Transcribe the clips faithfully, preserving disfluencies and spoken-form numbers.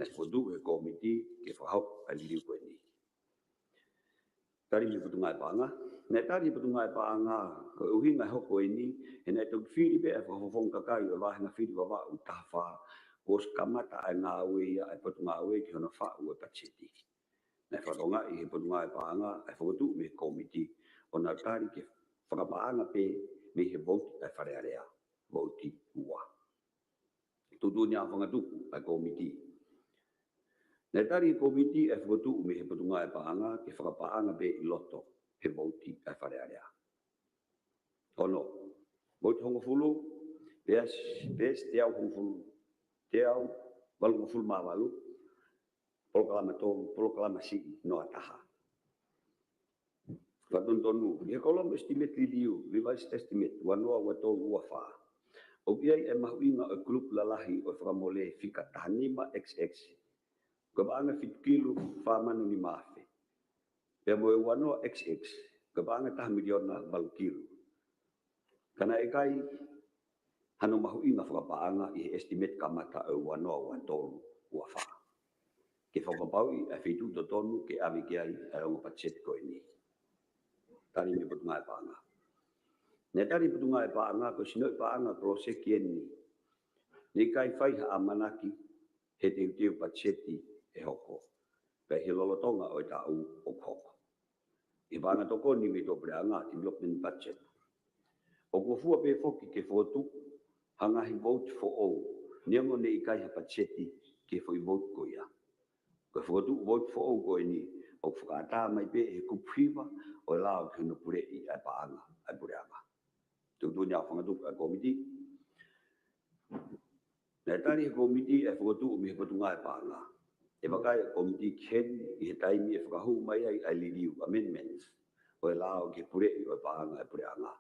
Naʻe fokotuʻu ʻe he kōmiti ke fakahoko ʻa e liliu ko eni. Tali mei he Potungāue Paʻanga. Naʻe tali ʻe he Potungāue Paʻanga ko e ʻuhinga e hoko eni, he naʻe toki fili pē ʻa e fakafofonga kakai ʻo e vāhenga fili Vavaʻu taha fā, kuo ʻosi kamata ʻa e ngāue ia ʻa e Potungāue ki hono faʻu ʻo e patiseti. Naʻe fakatokangaʻi ʻe he Potungāue Paʻanga ʻa e fokotuʻu mei he kōmiti ʻo nau tali ke fakapaʻanga pē mei he vouti ʻa e Fale Alea, vouti ua. Tuʻutuʻuni ʻa e fanga tuku ʻa e kōmiti. Naʻe tali ʻe he kōmiti ʻa e fokotuʻu mei he Potungāue Paʻanga ke fakapaʻanga pē ʻi loto he vouti ʻa e Fale Alea. Ono, vouti hongofulu, peesi, peesi teau hongofulu, teau valungofulu mā valu, polokalama tolu, polokalama siʻi noa taha. Fakatonutonu, ʻi he kōlomu estimate liliu, revised estimate, ua noa ua tolu ua fā, ʻoku ʻi ai e mahuʻinga ʻo e kulupu lalahi ʻo e fakamole fika taha nima X X, ko e paʻanga fitu kilu fā mano nima afe. Pea mo e ua noa X X, ko e paʻanga taha miliona valu kilu. Ka naʻe ʻikai hano mahuʻinga fakapaʻanga ʻi he estimate kamata ʻo e ua noa ua tolu ua fā ke fakapapauʻi ʻa e feituʻu totonu ke ʻave ki ai ʻa e ongo patiseti ko eni. Tali mei he Potungāue Paʻanga. Naʻe tali ʻe he Potungāue Paʻanga ko e sinoʻi paʻanga koloseki eni naʻe ʻikai fai ha ʻamanaki he teuteu patiseti ʻe hoko, pea ʻi he lolotonga ʻo e taʻu ʻoku hoko. ʻI he paʻanga tokoni mei he Tuʻapuleʻanga, development budget, ʻoku fua pē foki ke fokotuʻu ha ngaahi vouti foʻou, neongo naʻe ʻikai ha patiseti ki he foʻi vouti ko ia. Ko e fokotuʻu vouti foʻou ko eni, ʻoku fakaʻatā mai pē ʻe he kupu hiva ʻo e lao ki hono puleʻi ʻa e paʻanga ʻa e Puleʻanga. Tuʻutuʻuni ʻa e fanga tuku ʻa e kōmiti. Naʻe tali ʻe he kōmiti ʻa e fokotuʻu mei he Potungāue Paʻanga. ʻE vakai ʻa e kōmiti ki heni ʻi he taimi ʻe fakahū mai ai ʻa e liliu, amendments, ʻo e lao ki he puleʻi ʻo e paʻanga ʻa e Puleʻanga.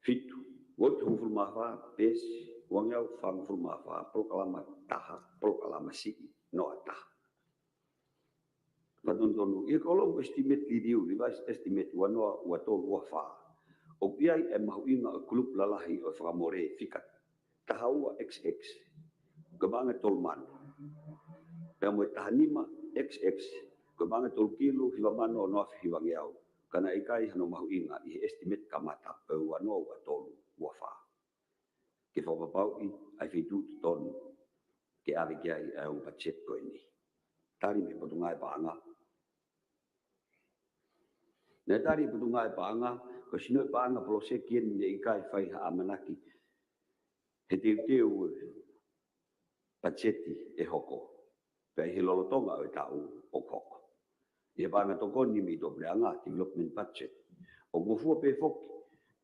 Fitu, vouti hongofulu mā fā, peesi uangeau fāngofulu mā fā, polokalama taha, polokalama siʻi noa taha. Fakatonutonu, ʻi he kōlomu estimate liliu, revised estimate, ua noa ua tolu ua fā, ʻoku ʻi ai e mahuʻinga ʻo e kulupu lalahi ʻo e fakamole fika taha ua X X, ko e paʻanga tolu mano. Pea mo e taha nima X X, ko e paʻanga tolu kilu hiva mano ono afe hivangeau. Ka naʻe ʻikai hano mahuʻinga ʻi he estimate kamata ʻo e ua noa ua tolu ua fā ke fakapapauʻi ʻa e feituʻu totonu ke ʻave ki ai ʻa e ongo patiseti ko eni. Tali mei he Potungāue Paʻanga. Naʻe tali ʻe he Potungāue Paʻanga ko e sinoʻi paʻanga koloseki eni naʻe ʻikai fai ha ʻamanaki he teuteu patiseti ʻe hoko, pea ʻi he lolotonga ʻo e taʻu ʻoku hoko. ʻI he paʻanga tokoni mei he Tuʻapuleʻanga, development budget, ʻoku fua pē foki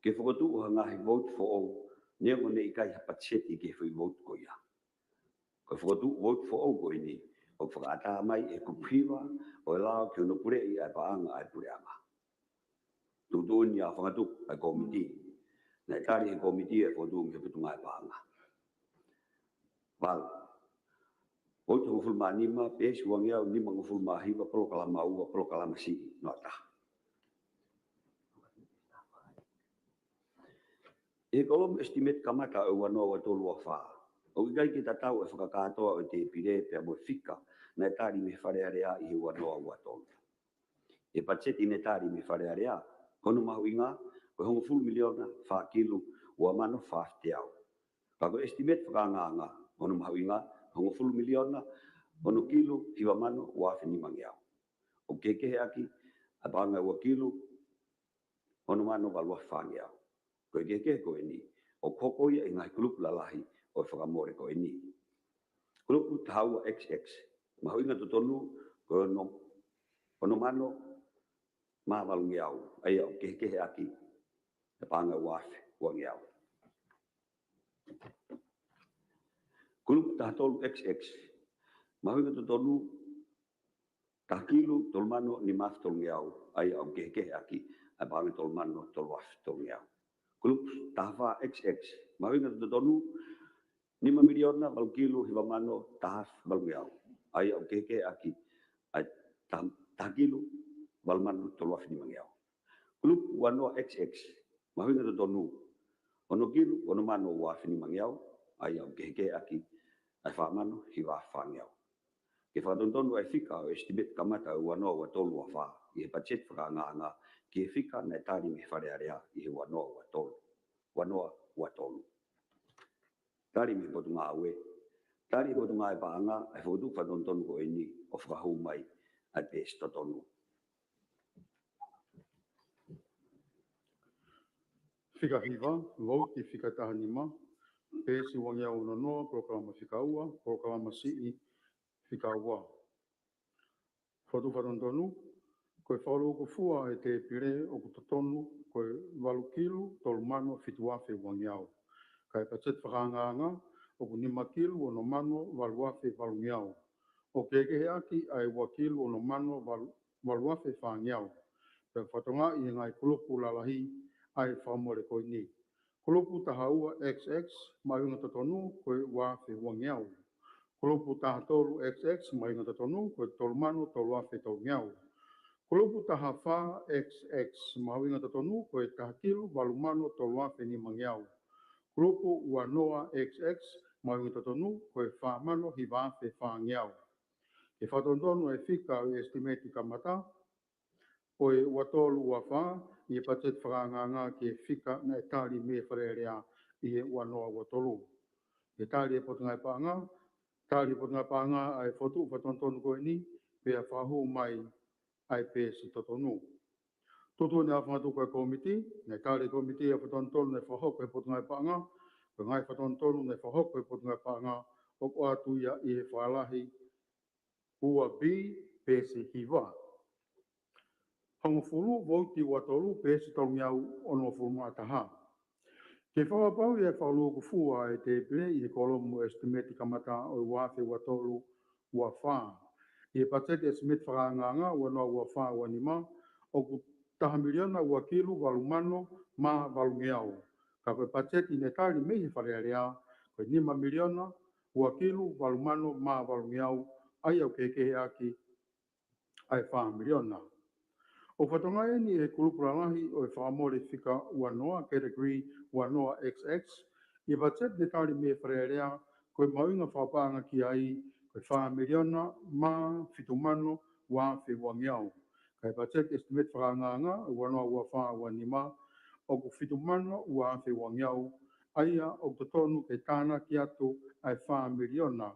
ke fokotuʻu ha ngaahi vouti foʻou, neongo naʻe ʻikai ha patiseti ki he foʻi vouti ko ia. Ko e fokotuʻu vouti foʻou ko eni, ʻoku fakaʻatā mai ʻe he kupu hiva ʻo e lao ki hono puleʻi ʻa e paʻanga ʻa e Puleʻanga. Tuʻutuʻuni ʻa e fanga tuku ʻa e kōmiti. Naʻe tali ʻe he kōmiti ʻa e fokotuʻu mei he Potungāue Paʻanga. Valu, vouti hongofulu mā nima, peesi uangeau nimangofulu mā hiva, polokalama ua, polokalama siʻi noa taha. ʻI he kōlomu estimate kamata ʻo e ua noa ua tolu ua fā, ʻoku ʻikai ke tatau e fakakātoa ʻo e tēpile pea mo e fika naʻe tali mei he Fale Alea ʻi he ua noa ua tolu. ʻI he patiseti naʻe tali mei he Fale Alea, ko hono mahuʻinga ko e hongofulu miliona fā kilu ua mano fā afe teau. Ka ko e estimate fakaangaanga, ko hono mahuʻinga hongofulu miliona ono kilu hiva mano ua afe nimangeau. ʻOku kehekehe ʻaki ʻa e paʻanga ua kilu ono mano valu afe fāngeau. Ko e kehekehe ko eni, ʻoku hoko ia ʻi he ngaahi kulupu lalahi ʻo e fakamole ko eni. Kulupu taha ua X X, mahuʻinga totonu ko e ono, ono mano mā valungeau, ʻa ia ʻoku kehekehe ʻaki ʻa e paʻanga ua afe uangeau. Kulupu taha tolu X X, mahuʻinga totonu taha kilu tolu mano nima afe tolungeau, ʻa ia ʻoku kehekehe ʻaki ʻa e paʻanga tolu mano tolu afe tolungeau. Kulupu taha fā X X, mahuʻinga totonu nima miliona valu kilu hiva mano taha afe valungeau, ʻa ia ʻoku kehekehe ʻaki ʻa e taha, taha kilu valu mano tolu afe nimangeau. Kulupu ua noa X X, mahuʻinga totonu ono kilu ono mano ua afe nimangeau, ʻa ia ʻoku kehekehe ʻaki ʻa fā mano hiva afe fāngeau. Ke fakatonutonu ʻa e fika ʻo e estimate kamata ʻo e ua noa ua tolu ua fā ʻi he patiseti fakaangaanga ki he fika naʻe tali mei he Fale Alea ʻi he ua noa ua tolu, ua noa ua tolu. Tali mei he Potungāue. Tali ʻe he Potungāue Paʻanga ʻa e fokotuʻu fakatonutonu ko eni ʻo fakahū mai ʻa e peesi totonu. Fika hiva, vouti fika taha nima, peesi uangeau ono noa, polokalama fika ua, polokalama siʻi fika ua. Fokotuʻu fakatonutonu, ko e fakalūkufua ʻa e tēpile ʻoku totonu ko e valu kilu tolu mano fitu afe uangeau. Ka e patiseti fakaangaanga ʻoku nima kilu ono mano valu afe valungeau. ʻOku kehekehe ʻaki ʻa e ua kilu ono mano valu, valu afe fāngeau. Pea fakatokangaʻi ʻe he ngaahi kulupu lalahi ʻa e fakamole ko eni. Kulupu taha ua X X, mahuʻinga totonu ko e ua afe uangeau. Kulupu taha tolu X X, mahuʻinga totonu ko e tolu mano tolu afe tolungeau. Kulupu taha fā X X, mahuʻinga totonu ko e taha kilu valu mano tolu afe nimangeau. Kulupu ua noa X X, mahuʻinga totonu ko e fā mano hiva afe fāngeau. Ke fakatonutonu e fika ʻo e estimate kamata ʻo e ua tolu ua fā, ʻi he patiseti fakaangaanga ki he fika naʻe tali mei he Fale Alea ʻi he ua noa ua tolu. ʻE tali ʻe he Potungāue Paʻanga, tali ʻe he Potungāue Paʻanga ʻa e fokotuʻu fakatonutonu ko eni, pea fakahū mai ʻa e peesi totonu. Tuʻutuʻuni ʻa e fakangatuku ʻa e kōmiti, naʻe tali ʻe he kōmiti ʻa e fakatonutonu naʻe fakahoko ʻe he Potungāue Paʻanga, ko e ngaahi fakatonutonu naʻe fakahoko ʻe he Potungāue Paʻanga, ʻoku ʻoatu ia ʻi he fakalahi ua B, peesi hiva. Hongofulu, vouti ua tolu, peesi tolungeau onongofulu mā taha. Ke fakapapauʻi ʻa e fakalūkufua ʻa e tēpile ʻi he kōlomu ʻo e estimate kamata ʻo e ua afe ua tolu ua fā. ʻI he patiseti estimate fakaangaanga ua noa ua fā ua nima, ʻoku taha miliona ua kilu valu mano mā valungeau. Ka ko e patiseti naʻe tali mei he Fale Alea, ko e nima miliona ua kilu valu mano mā valungeau, ʻa ia ʻoku kehekehe ʻaki ʻa e fā miliona. ʻOku fakatokangaʻi eni ʻe he kulupu lalahi ʻo e fakamole fika ua noa, category ua noa X X, ʻi he patiseti naʻe tali mei he Fale Alea, ko e mahuʻinga fakapaʻanga ki ai, ko e fā miliona mā fitu mano ua afe uangeau. Ka e patiseti estimate fakaangaanga ua noa ua fā ua nima, ʻoku fitu mano ua afe uangeau, ʻa ia ʻoku totonu ke tānaki atu ʻa e fā miliona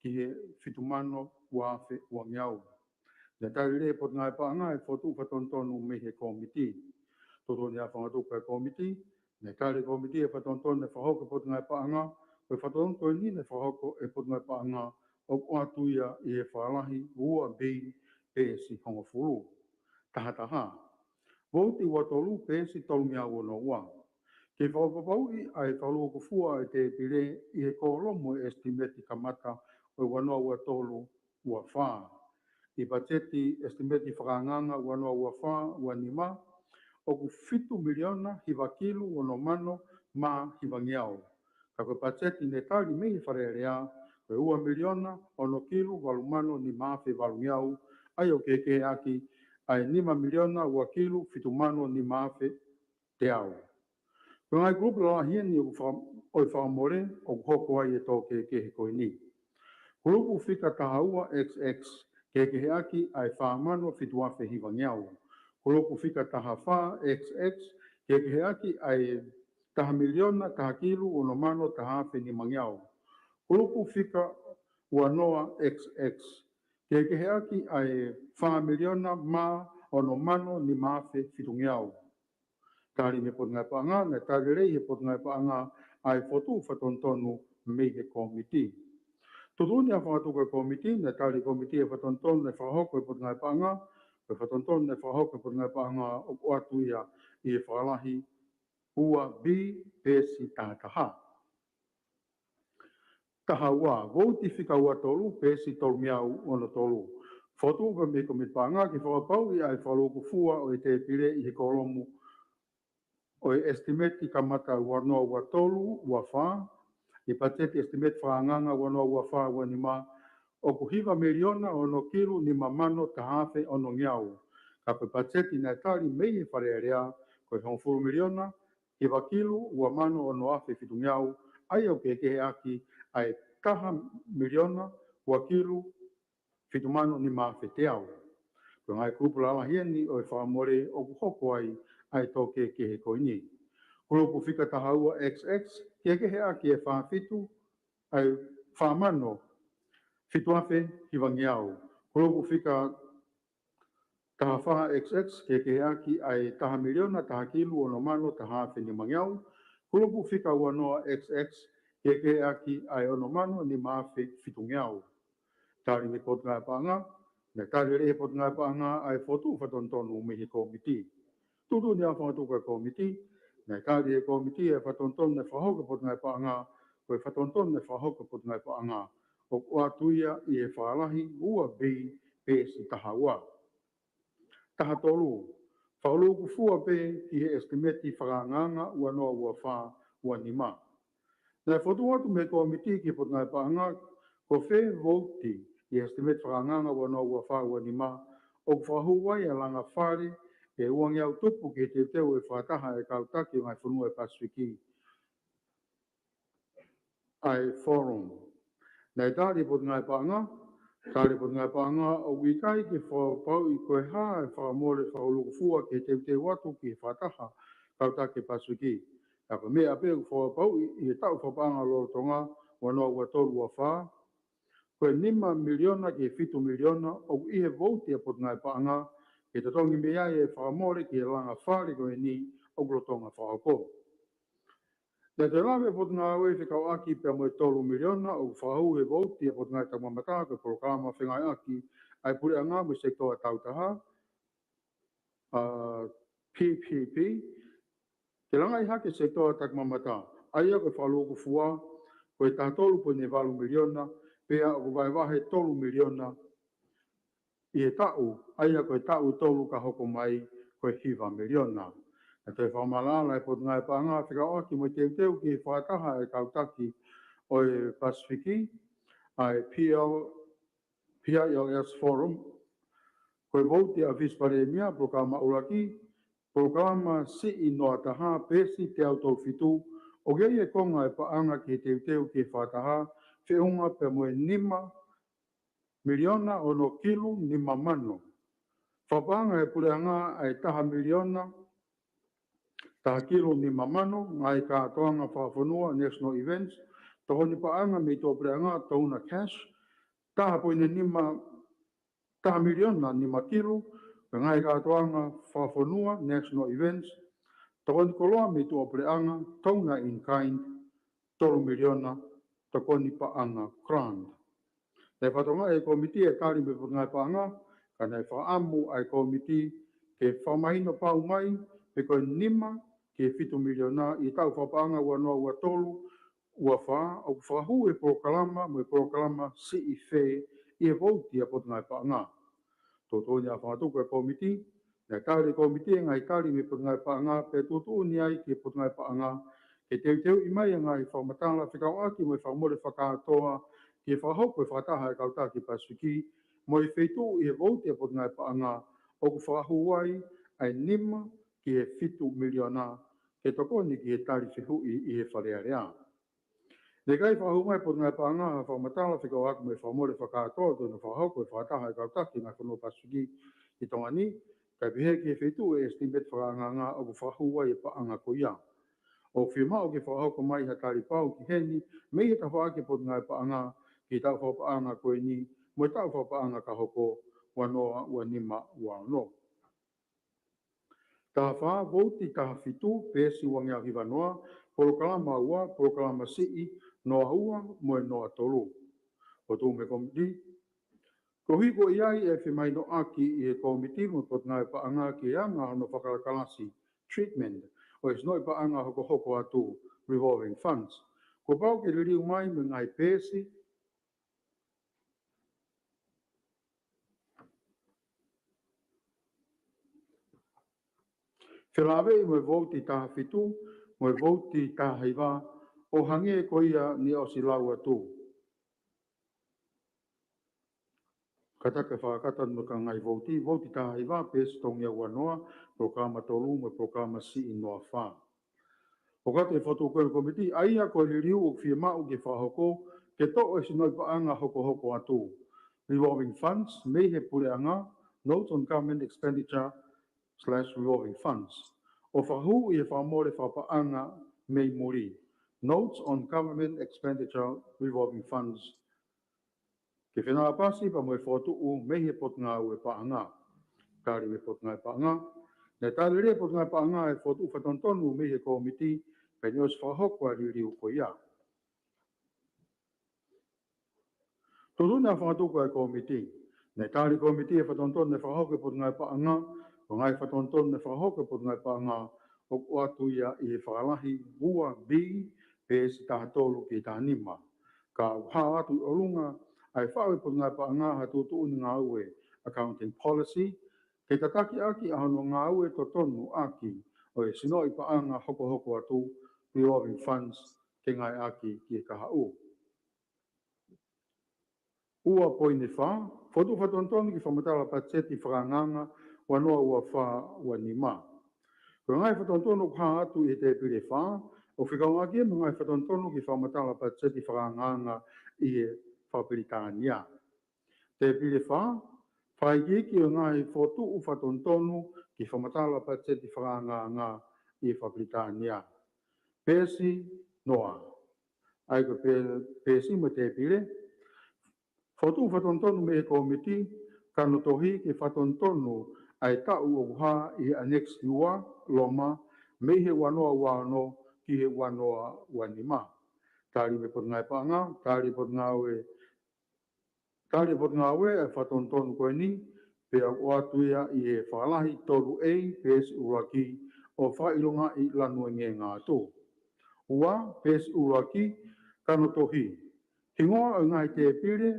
ki he fitu mano ua afe uangeau. Naʻe tali leva ʻe he Potungāue Paʻanga ʻa e fokotuʻu fakatonutonu mei he kōmiti. Tuʻutuʻuni ʻa e fakangatuku ʻa e kōmiti, naʻe tali ʻe he kōmiti ʻa e fakatonutonu naʻe fakahoko ʻe he Potungāue Paʻanga, ko e fakatonutonu ko eni naʻe fakahoko ʻe he Potungāue Paʻanga, ʻoku ʻoatu ia ʻi he fakalahi ua B, peesi hongofulu. Taha taha. Vouti ua tolu, peesi tolungeau ono ua. Ke fakapapauʻi ʻa e fakalūkufua ʻa e tēpile ʻi he kōlomu ʻo e estimate kamata ʻo e ua noa ua tolu ua fā. ʻI he patiseti estimate fakaangaanga ua noa ua fā ua nima, ʻoku fitu miliona hiva kilu ono mano mā hivangeau. Ka ko e patiseti naʻe tali mei he Fale Alea, ko e ua miliona ono kilu valu mano nima afe valungeau, ʻa ia ʻoku kehekehe ʻaki ʻa e nima miliona ua kilu fitu mano nima afe teau. Ko e ngaahi kulupu lalahi eni ʻoku faka-, ʻo e fakamole ʻoku hoko ai e tō kehekehe ko eni. Kulupu fika taha ua X X, kehekehe ʻaki ʻa e fā mano fitu afe hivangeau. Kulupu fika taha fā X X, kehekehe ʻaki ʻa e taha miliona taha kilu ono mano taha afe nimangeau. Kulupu fika ua noa X X, kehekehe ʻaki ʻa e fā miliona mā ono mano nima afe fitungeau. Tali mei he Potungāue Paʻanga, naʻe tali lelei ʻe he Potungāue Paʻanga ʻa e fokotuʻu fakatonutonu mei he kōmiti. Tuʻutuʻuni ʻa e fakangatuku ʻa e kōmiti, naʻe tali ʻe he kōmiti ʻa e fakatonutonu naʻe fakahoko ʻe he Potungāue Paʻanga, ko e fakatonutonu naʻe fakahoko ʻe he Potungāue Paʻanga ʻoku ʻoatu ia ʻi he fakalahi ua B, peesi taha taha. Taha ua, vouti fika ua tolu, peesi tolungeau ono tolu. Fokotuʻu mei he Kōmiti Paʻanga ke fakapapauʻi ʻa e fakalūkufua ʻo e tēpile ʻi he kōlomu ʻo e estimate kamata ua noa ua tolu ua fā, ʻi he patiseti estimate fakaangaanga ua noa ua fā ua nima, ʻoku hiva miliona ono kilu nima mano taha afe onongeau. Ka ko e patiseti naʻe tali mei he Fale Alea, ko e hongofulu miliona hiva kilu ua mano ono afe fitungeau, ʻa ia ʻoku kehekehe ʻaki ʻa e taha miliona ua kilu fitu mano nima afe teau. Ko e ngaahi kulupu lalahi eni ʻo e fakamole ʻoku hoko ai ʻa e tō kehekehe ko eni. Kulupu fika taha ua X X, kehekehe ʻaki e fā fitu, ʻa e fā mano fitu afe hivangeau. Kulupu fika taha fā X X, kehekehe ʻaki ʻa e taha miliona taha kilu ono mano taha afe nimangeau. Kulupu fika ua noa X X, kehekehe ʻaki ʻa e ono mano nima afe fitungeau. Tali mei he Potungāue Paʻanga. Naʻe tali lelei ʻe he Potungāue Paʻanga ʻa e fokotuʻu fakatonutonu mei he kōmiti. Tuʻutuʻuni ʻa e fakatuku ʻa e kōmiti. Naʻe tali ʻe he kōmiti ʻa e fakatonutonu naʻe fakahoko ʻe he Potungāue Paʻanga, ko e fakatonutonu naʻe fakahoko ʻe he Potungāue Paʻanga ʻoku ʻoatu ia ʻi he fakalahi ua B, peesi taha ua. Taha tolu, fakaulūkufua pē ki he ʻesitimeti fakaangaanga ua noa ua fā ua nima. Naʻe fokotuʻu atu mei he kōmiti ki he Potungāue Paʻanga, ko fē vouti ʻi he ʻesitimeti fakaangaanga ua noa ua fā ua nima ʻoku fakahū ai ʻa e langa fale ʻe uangeau tupu ki he teuteu ʻo e fakataha ʻa e kau taki ʻo e ngaahi fonua ʻo e Pasifiki, ʻa e Forum. Naʻe tali ʻe he Potungāue Paʻanga, tali ʻe he Potungāue Paʻanga ʻoku ʻikai ke fakapapauʻi ko e hā e fakamole fakaulūkufua ki he teuteu atu ki he fakataha kau taki Pasifiki. Ka ko e meʻa pē ʻoku fakapapauʻi ʻi he taʻu fakapaʻanga lolotonga ua noa ua tolu ua fā, ko e nima miliona ki he fitu miliona ʻoku ʻi he vouti ʻa e Potungāue Paʻanga, ke totongi mei ai e fakamole ki he langa fale ko eni ʻoku lolotonga fakahoko. Naʻe toe lave ʻa e Potungāue fekauʻaki pea mo e tolu miliona ʻoku fakahū he vouti ʻa e Potungāue Takimamata ko e polokalama fengāueʻaki ʻa e puleʻanga mo e sekitoa tāutaha, ʻa e P P P, ke langaʻi hake e sekitoa takimamata, ʻa ia ko e fakalūkufua, ko e taha tolu poini valu miliona, pea ʻoku vahevahe tolu miliona ʻi he taʻu, ʻa ia ko e taʻu ʻe tolu ka hoko mai ko e hiva miliona. Naʻe toe fakamaʻalaʻala ʻa e Potungāue Paʻanga fekauʻaki mo e teuteu ki he fakataha ʻa e kau taki ʻo e Pasifiki, ʻa e P L, P I L S Forum, ko e vouti ʻa e Visi Palēmia, polokalama ʻuluaki, polokalama siʻi noa taha, peesi teau tolu fitu, ʻoku ʻi ai e konga ʻo e paʻanga ki he teuteu ki he fakataha, feʻunga pea mo e nima miliona ono kilu nima mano. Fakapaʻanga ʻe he puleʻanga ʻa e taha miliona taha kilu nima mano, ngaahi kātoanga fakafonua, national events, tokoni paʻanga mei tuʻapuleʻanga, donor cash, taha poini nima, taha miliona nima kilu, ngaahi kātoanga fakafonua, national events, tokoni koloa mei tuʻapuleʻanga, donor in kind, tolu miliona, tokoni paʻanga grant. Naʻe fakatokangaʻi ʻe he kōmiti e tali mei he Potungāue Paʻanga, ka naʻe fakaʻamu ʻa e kōmiti ke fakamahino pau mai pe ko e nima ki he fitu miliona ʻi he taʻu fakapaʻanga ua noa ua tolu ua fā, ʻoku fakahū he polokalama mo e polokalama siʻi fē ʻi he vouti ʻa e Potungāue Paʻanga. Tuʻutuʻuni ʻa e fakatuku ʻa e kōmiti, naʻe tali ʻe he kōmiti e ngaahi tali mei he Potungāue Paʻanga, pea tuʻutuʻuni ai ki he Potungāue Paʻanga ke teuteuʻi mai e ngaahi fakamatala fekauʻaki mo e fakamole fakakātoa ki he fakahoko e fakataha ʻa e kau taki Pasifiki mo e feituʻu ʻi he vouti ʻa e Potungāue Paʻanga ʻoku fakahū ai ʻa e nima ki he fitu miliona ke tokoni ki he tali fehuʻi ʻi he Fale Alea. Naʻe ʻikai fakahū mai ʻe he Potungāue Paʻanga ha fakamatala fekauʻaki mo e fakamole fakakātoa ʻoku totonu ke fakahoko ʻe he fakataha ʻa e kau taki ʻo e ngaahi fonua Pasifiki ʻi Tonga ni, kae pehē ki he feituʻu ʻo e ʻesitimeti fakaangaanga ʻoku fakahū ai e paʻanga ko ia. ʻOku fiemaʻu ke fakahoko mai ha tali pau ki heni mei he tafaʻaki ʻa e Potungāue Paʻanga ki he taʻu fakapaʻanga ko eni mo e taʻu fakapaʻanga ka hoko, ua noa ua nima ua ono. Taha fā, vouti taha fitu, peesi uangeau hiva noa, polokalama ua, polokalama siʻi noa ua mo e noa tolu. Fokotuʻu mei he kōmiti. Koeʻuhi ko e ʻi ai e femahinoʻaki ʻi he kōmiti mo e Potungāue Paʻanga ki he anga hono fakalakalasi, treatment, ʻo e sinoʻi paʻanga hokohoko atu, revolving funds, kuo pau ke liliu mai mo e ngaahi peesi felāveʻi mo e vouti taha fitu mo e vouti taha hiva, ʻo hangē ko ia naʻe ʻosi lau atu. Kātaki ke fakakata atu mo e ngaahi vouti, vouti taha hiva, peesi tolungeau ua noa, polokalama tolu mo e polokalama siʻi noa fā. ʻOku ʻoatu ʻe he fokotuʻu ko eni ʻo e kōmiti, ʻa ia ko e liliu ʻoku fiemaʻu ke fakahoko ke toʻo e sinoʻi paʻanga hokohoko atu, revolving funds, mei he puleʻanga, notes on government expenditure slash revolving funds, ʻo fakahū ʻi he fakamole fakapaʻanga mei muli, notes on government expenditure revolving funds, ke fenāpasi pea mo e fokotuʻu mei he Potungāue Paʻanga. Tali mei he Potungāue Paʻanga. Naʻe tali leva ʻe he Potungāue Paʻanga e fokotuʻu fakatonutonu mei he kōmiti, pea naʻe ʻosi fakahoko ʻa e liliu ko ia. Tuʻutuʻuni ʻa e fakatuku ʻa e kōmiti. Naʻe tali ʻe he kōmiti e fakatonutonu naʻe fakahoko ʻe he Potungāue Paʻanga, ko e ngaahi fakatonutonu naʻe fakahoko ʻe he Potungāue Paʻanga, ʻoku ʻoatu ia ʻi he fakalahi ua B, peesi taha tolu ki he taha nima. Ka ʻoku hā atu ʻi ʻolunga ʻa e faʻu ʻe he Potungāue Paʻanga ha tuʻutuʻuni ngāue, accounting policy, ke tataki ʻaki ʻa hono ngāue totonu ʻaki ʻo e sinoʻi paʻanga hokohoko atu, revolving funds, ke ngāueʻaki ki he kahaʻu. Ua poini fā, fokotuʻu fakatonutonu ki he fakamatala patiseti fakaangaanga ua noa ua fā ua nima. Ko e ngaahi fakatonutonu ʻoku hā atu ʻi he tēpile fā, ʻoku fekauʻaki ia mo e ngaahi fakatonutonu ki he fakamatala patiseti fakaangaanga ʻi he Fakapilitānia. Tēpile fā, fakaikiiki ʻo e ngaahi fokotuʻu fakatonutonu ki he fakamatala patiseti fakaangaanga ʻi he Fakapilitānia. Peesi noa. ʻA ia ko e pe-, peesi mo e tēpile. Fokotuʻu fakatonutonu mei he kōmiti, kanotohi ki he fakatonutonu ʻa e taʻu ʻoku hā ʻi he ʻanekisi ua, Loma, mei he ua noa ua ono ki he ua noa ua nima. Tali mei he Potungāue Paʻanga, tali ʻe he Potungāue, tali ʻe he Potungāue ʻa e fakatonutonu ko eni, pea ʻoku ʻoatu ia ʻi he fakalahi tolu A, peesi ʻuluaki, ʻo fakaʻilongaʻi lanu e ngēngā atu. Ua, peesi ʻuluaki, kanotohi. Hingoa ʻo e ngaahi tēpile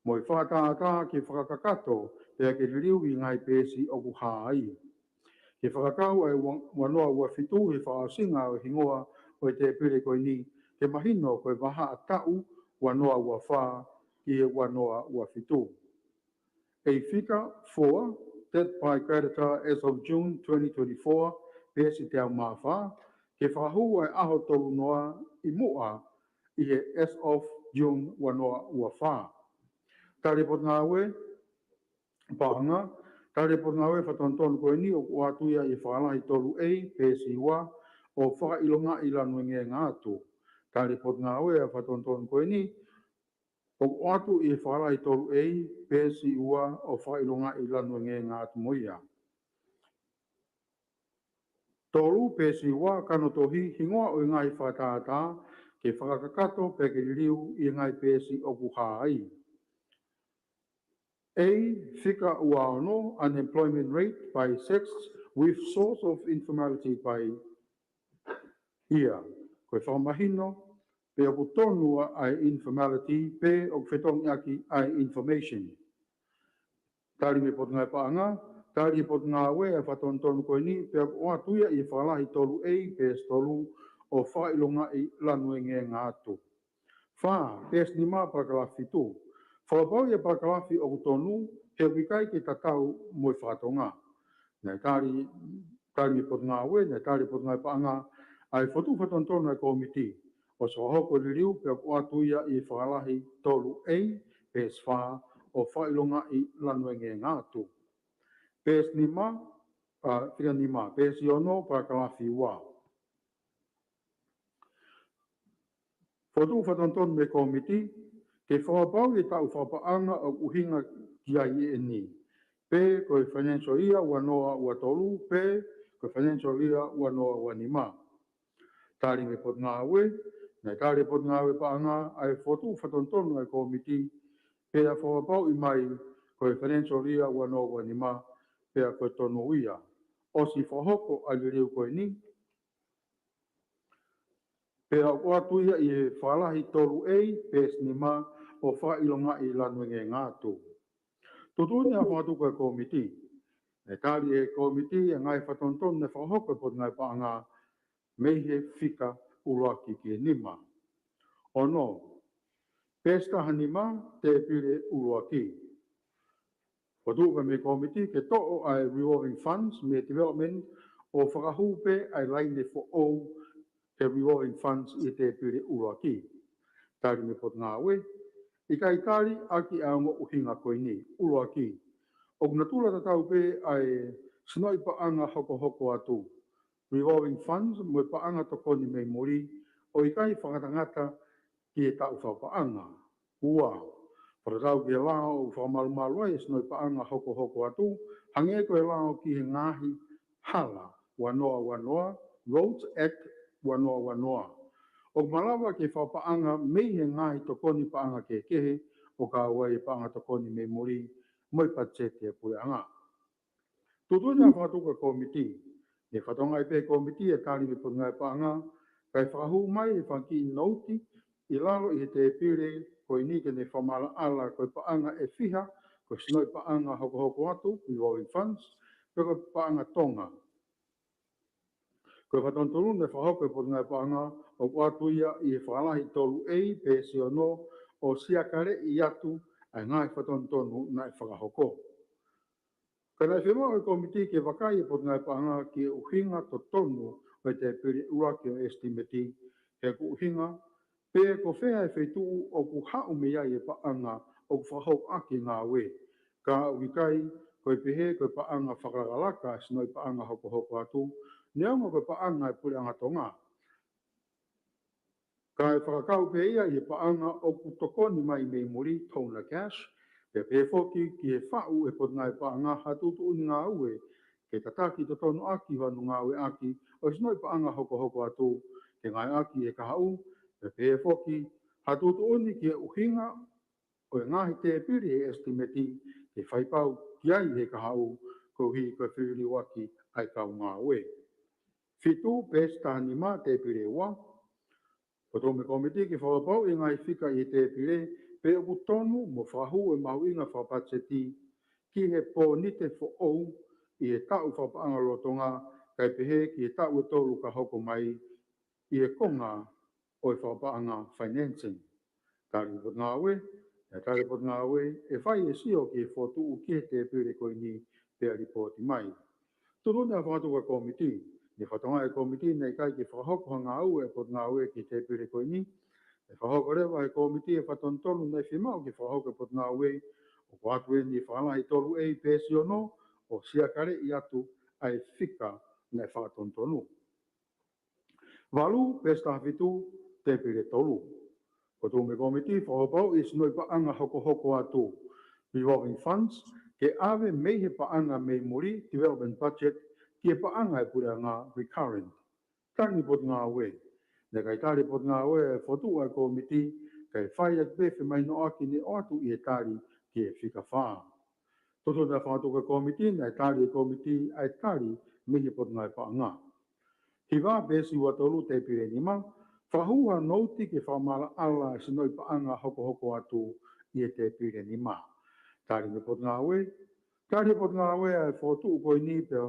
mo e fakatātā ke fakakakato pea ke liliu ʻi he ngaahi peesi ʻoku hā ai. Ke fakakau ʻa e ua-, ua noa ua fitu he fakaʻosinga ʻo e hingoa ʻo e tēpile ko eni, ke mahino ko e vahaʻa taʻu ua noa ua fā ki he ua noa ua fitu. A fika four, debt by creditor as of June twenty twenty-four, peesi teau mā fā, ke fakahū ʻa e ʻaho tolu noa ʻi muʻa ʻi he as of June ua noa ua fā. Tali ʻe he Potungāue Paʻanga, tali ʻe he Potungāue fakatonutonu ko eni ʻoku ʻoatu ia ʻi he fakalahi tolu A, peesi ua, ʻo fakaʻilongaʻi lanu e ngēngā atu. Tali ʻe he Potungāue ʻa e fakatonutonu ko eni, ʻoku ʻoatu ʻi he fakalahi tolu A, peesi ua, ʻo fakaʻilongaʻi lanu e ngēngā atu mo ia. Tolu, peesi ua, kanotohi, hingoa ʻo e ngaahi fakatātā ke fakakakato pea ke liliu ʻi he ngaahi peesi ʻoku hā ai. A, fika ua ono, unemployment rate by sex with source of informality by year. Ko e fakamahino pe ʻoku tonu ʻa e informality pe ʻoku fetongi ʻaki ʻa e information. Tali mei he Potungāue Paʻanga, tali ʻe he Potungāue ʻa e fakatonutonu ko eni, pea ʻoku ʻoatu ia ʻi he fakalahi tolu A, peesi tolu, ʻo fakaʻilongaʻi lanu e ngēngā atu. Fā, peesi nima, palakalafi fitu. Fakapapauʻi ʻa e palakalafi ʻoku tonu, he ʻoku ʻikai ke tatau mo e faka-Tonga. Naʻe tali, tali mei he Potungāue, naʻe tali ʻe he Potungāue Paʻanga ʻa e fokotuʻu fakatonutonu ʻa e kōmiti, ʻosi fakahoko e liliu pea ʻoku ʻoatu ia ʻi he fakalahi tolu A, peesi fā, ʻo fakaʻilongaʻi lanu e ngēngā atu. Peesi nima, ʻa, fika nima, peesi ono, palakalafi ua. Fokotuʻu fakatonutonu mei he kōmiti, ke fakapapauʻi e taʻu fakapaʻanga ʻoku ʻuhinga ki ai ʻeni, pe ko e financial year ua noa ua tolu, pe ko e financial year ua noa ua nima. Tali mei he Potungāue, naʻe tali ʻe he Potungāue Paʻanga ʻa e fokotuʻu fakatonutonu ʻa e kōmiti, pea fakapapauʻi mai ko e financial year ua noa ua nima, pea ko e tonu ia. ʻOsi fakahoko ʻa e liliu ko eni, pea ʻoku ʻoatu ia ʻi he fakalahi tolu A, peesi nima, ʻo fakaʻilongaʻi lanu e ngēngā atu. Tuʻutuʻuni ʻa e fakatuku ʻa e kōmiti. Naʻe tali ʻe he kōmiti ʻa e ngaahi fakatonutonu naʻe fakahoko ʻe he Potungāue Paʻanga mei he fika ʻuluaki ki he nima. Ono, peesi taha nima, tēpile ʻuluaki. Fokotuʻu mei he kōmiti ke toʻo ʻa e revolving funds mei he development ʻo fakahū pē ʻa e laine foʻou he revolving funds ʻi he tēpile ʻuluaki. Tali mei he Potungāue, ʻikai tali ʻaki ʻa e ongo ʻuhinga ko eni. ʻUluaki, ʻoku natula tatau pē ʻa e sinoʻi paʻanga hokohoko atu, revolving funds, mo e paʻanga tokoni mei muli, ʻo ʻikai fakangatangata ki he taʻu fakapaʻanga. Ua, fakatatau ki he lao ʻoku fakamalumalu ai e sinoʻi paʻanga hokohoko atu, hangē ko e lao ki he ngaahi hala, ua noa ua noa, Roads Act ua noa ua noa. ʻOku malava ke fakapaʻanga mei he ngaahi tokoni paʻanga kehekehe, ʻo kau ai e paʻanga tokoni mei muli, mo e patiseti ʻa e puleʻanga. Tuʻutuʻuni ʻa e fakatuku ʻa e kōmiti. Ne fakatokangaʻi pē ʻe he kōmiti e tali mei he Potungāue Paʻanga, kae fakahū mai e fanga kiʻi nouti ʻi lalo ʻi he tēpile ko eni ke ne fakamaʻalaʻala ko e paʻanga ʻe fiha, ko e sinoʻi paʻanga hokohoko atu, revolving funds, pe ko e paʻanga Tonga. Ko e fakatonutonu ne fakahoko ʻe he Potungāue Paʻanga, ʻoku ʻoatu ia ʻi he fakalahi tolu A, peesi ono, ʻo siakaleʻi atu ʻa e ngaahi fakatonutonu naʻe fakahoko. Ka naʻe fiemaʻu ʻe he kōmiti ke vakai e Potungāue Paʻanga ki he ʻuhinga totonu ʻo e tēpile ʻuluaki ʻo e ʻesitimeti, he ʻoku ʻuhinga pe ko fē ʻa e feituʻu ʻoku haʻu mei ai e paʻanga ʻoku fakahoko ʻaki e ngāue, ka ʻoku ʻikai ko e pehē ko e paʻanga fakalakalaka e sinoʻi paʻanga hokohoko atu, neongo ko e paʻanga ʻa e puleʻanga Tonga. Kae fakakau pē ia ʻi he paʻanga ʻoku tokoni mai mei muli, donor cash, pea pehē foki ki he faʻu ʻe he Potungāue Paʻanga ha tuʻutuʻuni ngāue ke tataki totonu ʻaki hono ngāueʻaki ʻo e sinoʻi paʻanga hokohoko atu ke ngāueʻaki ʻi he kahaʻu, pea pehē foki ha tuʻutuʻuni ki he ʻuhinga ʻo e ngaahi tēpile ʻi he ʻesitimeti ke fai pau ki ai ʻi he kahaʻu koeʻuhi ko e feliliuaki ʻa e kau ngāue. Fitu, peesi taha nima, tēpile ua. Fokotuʻu mei he kōmiti ke fakapapauʻi e ngaahi fika ʻi he tēpile pe ʻoku tonu mo fakahū e mahuʻinga fakapatiseti ki he pōnite foʻou ʻi he taʻu fakapaʻanga lolotonga, kae pehē ki he taʻu ʻe tolu ka hoko mai ʻi he konga ʻo e fakapaʻanga financing. Tali mei he Potungāue, ʻe tali ʻe he Potungāue, ʻe fai e sio ki he fokotuʻu ki he tēpile ko eni pea lipooti mai. Tuʻutuʻuni ʻa e fakatuku ʻa e kōmiti. Ne fakatokangaʻi ʻe he kōmiti naʻe ʻikai ke fakahoko ha ngāue ʻa e Potungāue ki he tēpile ko eni. ʻE fakahoko leva ʻe he kōmiti e fakatonutonu naʻe fiemaʻu ke fakahoko ʻe he Potungāue, ʻoku ʻoatu eni ʻi he fakalahi tolu A, peesi ono, ʻo siakaleʻi atu ʻa e fika naʻe fakatonutonu. Valu, peesi taha fitu, tēpile tolu. Fokotuʻu mei he kōmiti, fakapapauʻi e sinoʻi paʻanga hokohoko atu, revolving funds, ke ʻave mei he paʻanga mei muli, development budget, ki he paʻanga ʻa e puleʻanga, recurrent. Tali mei he Potungāue. Naʻe ʻikai tali ʻe he Potungāue e fokotuʻu ʻa e kōmiti, kae fai atu pē e femahinoʻaki ne ʻoatu ʻi he tali ki he fika fā. Tuʻutuʻuni ʻa e fakatuku ʻa e kōmiti, naʻe tali ʻe he kōmiti ʻa e tali mei he Potungāue Paʻanga. Hiva, peesi ua tolu, tēpile nima, fakahū ha nouti ke fakamaʻalaʻala e sinoʻi paʻanga hokohoko atu ʻi he tēpile nima. Tali mei he Potungāue, tali ʻe he Potungāue ʻa e fokotuʻu ko eni pea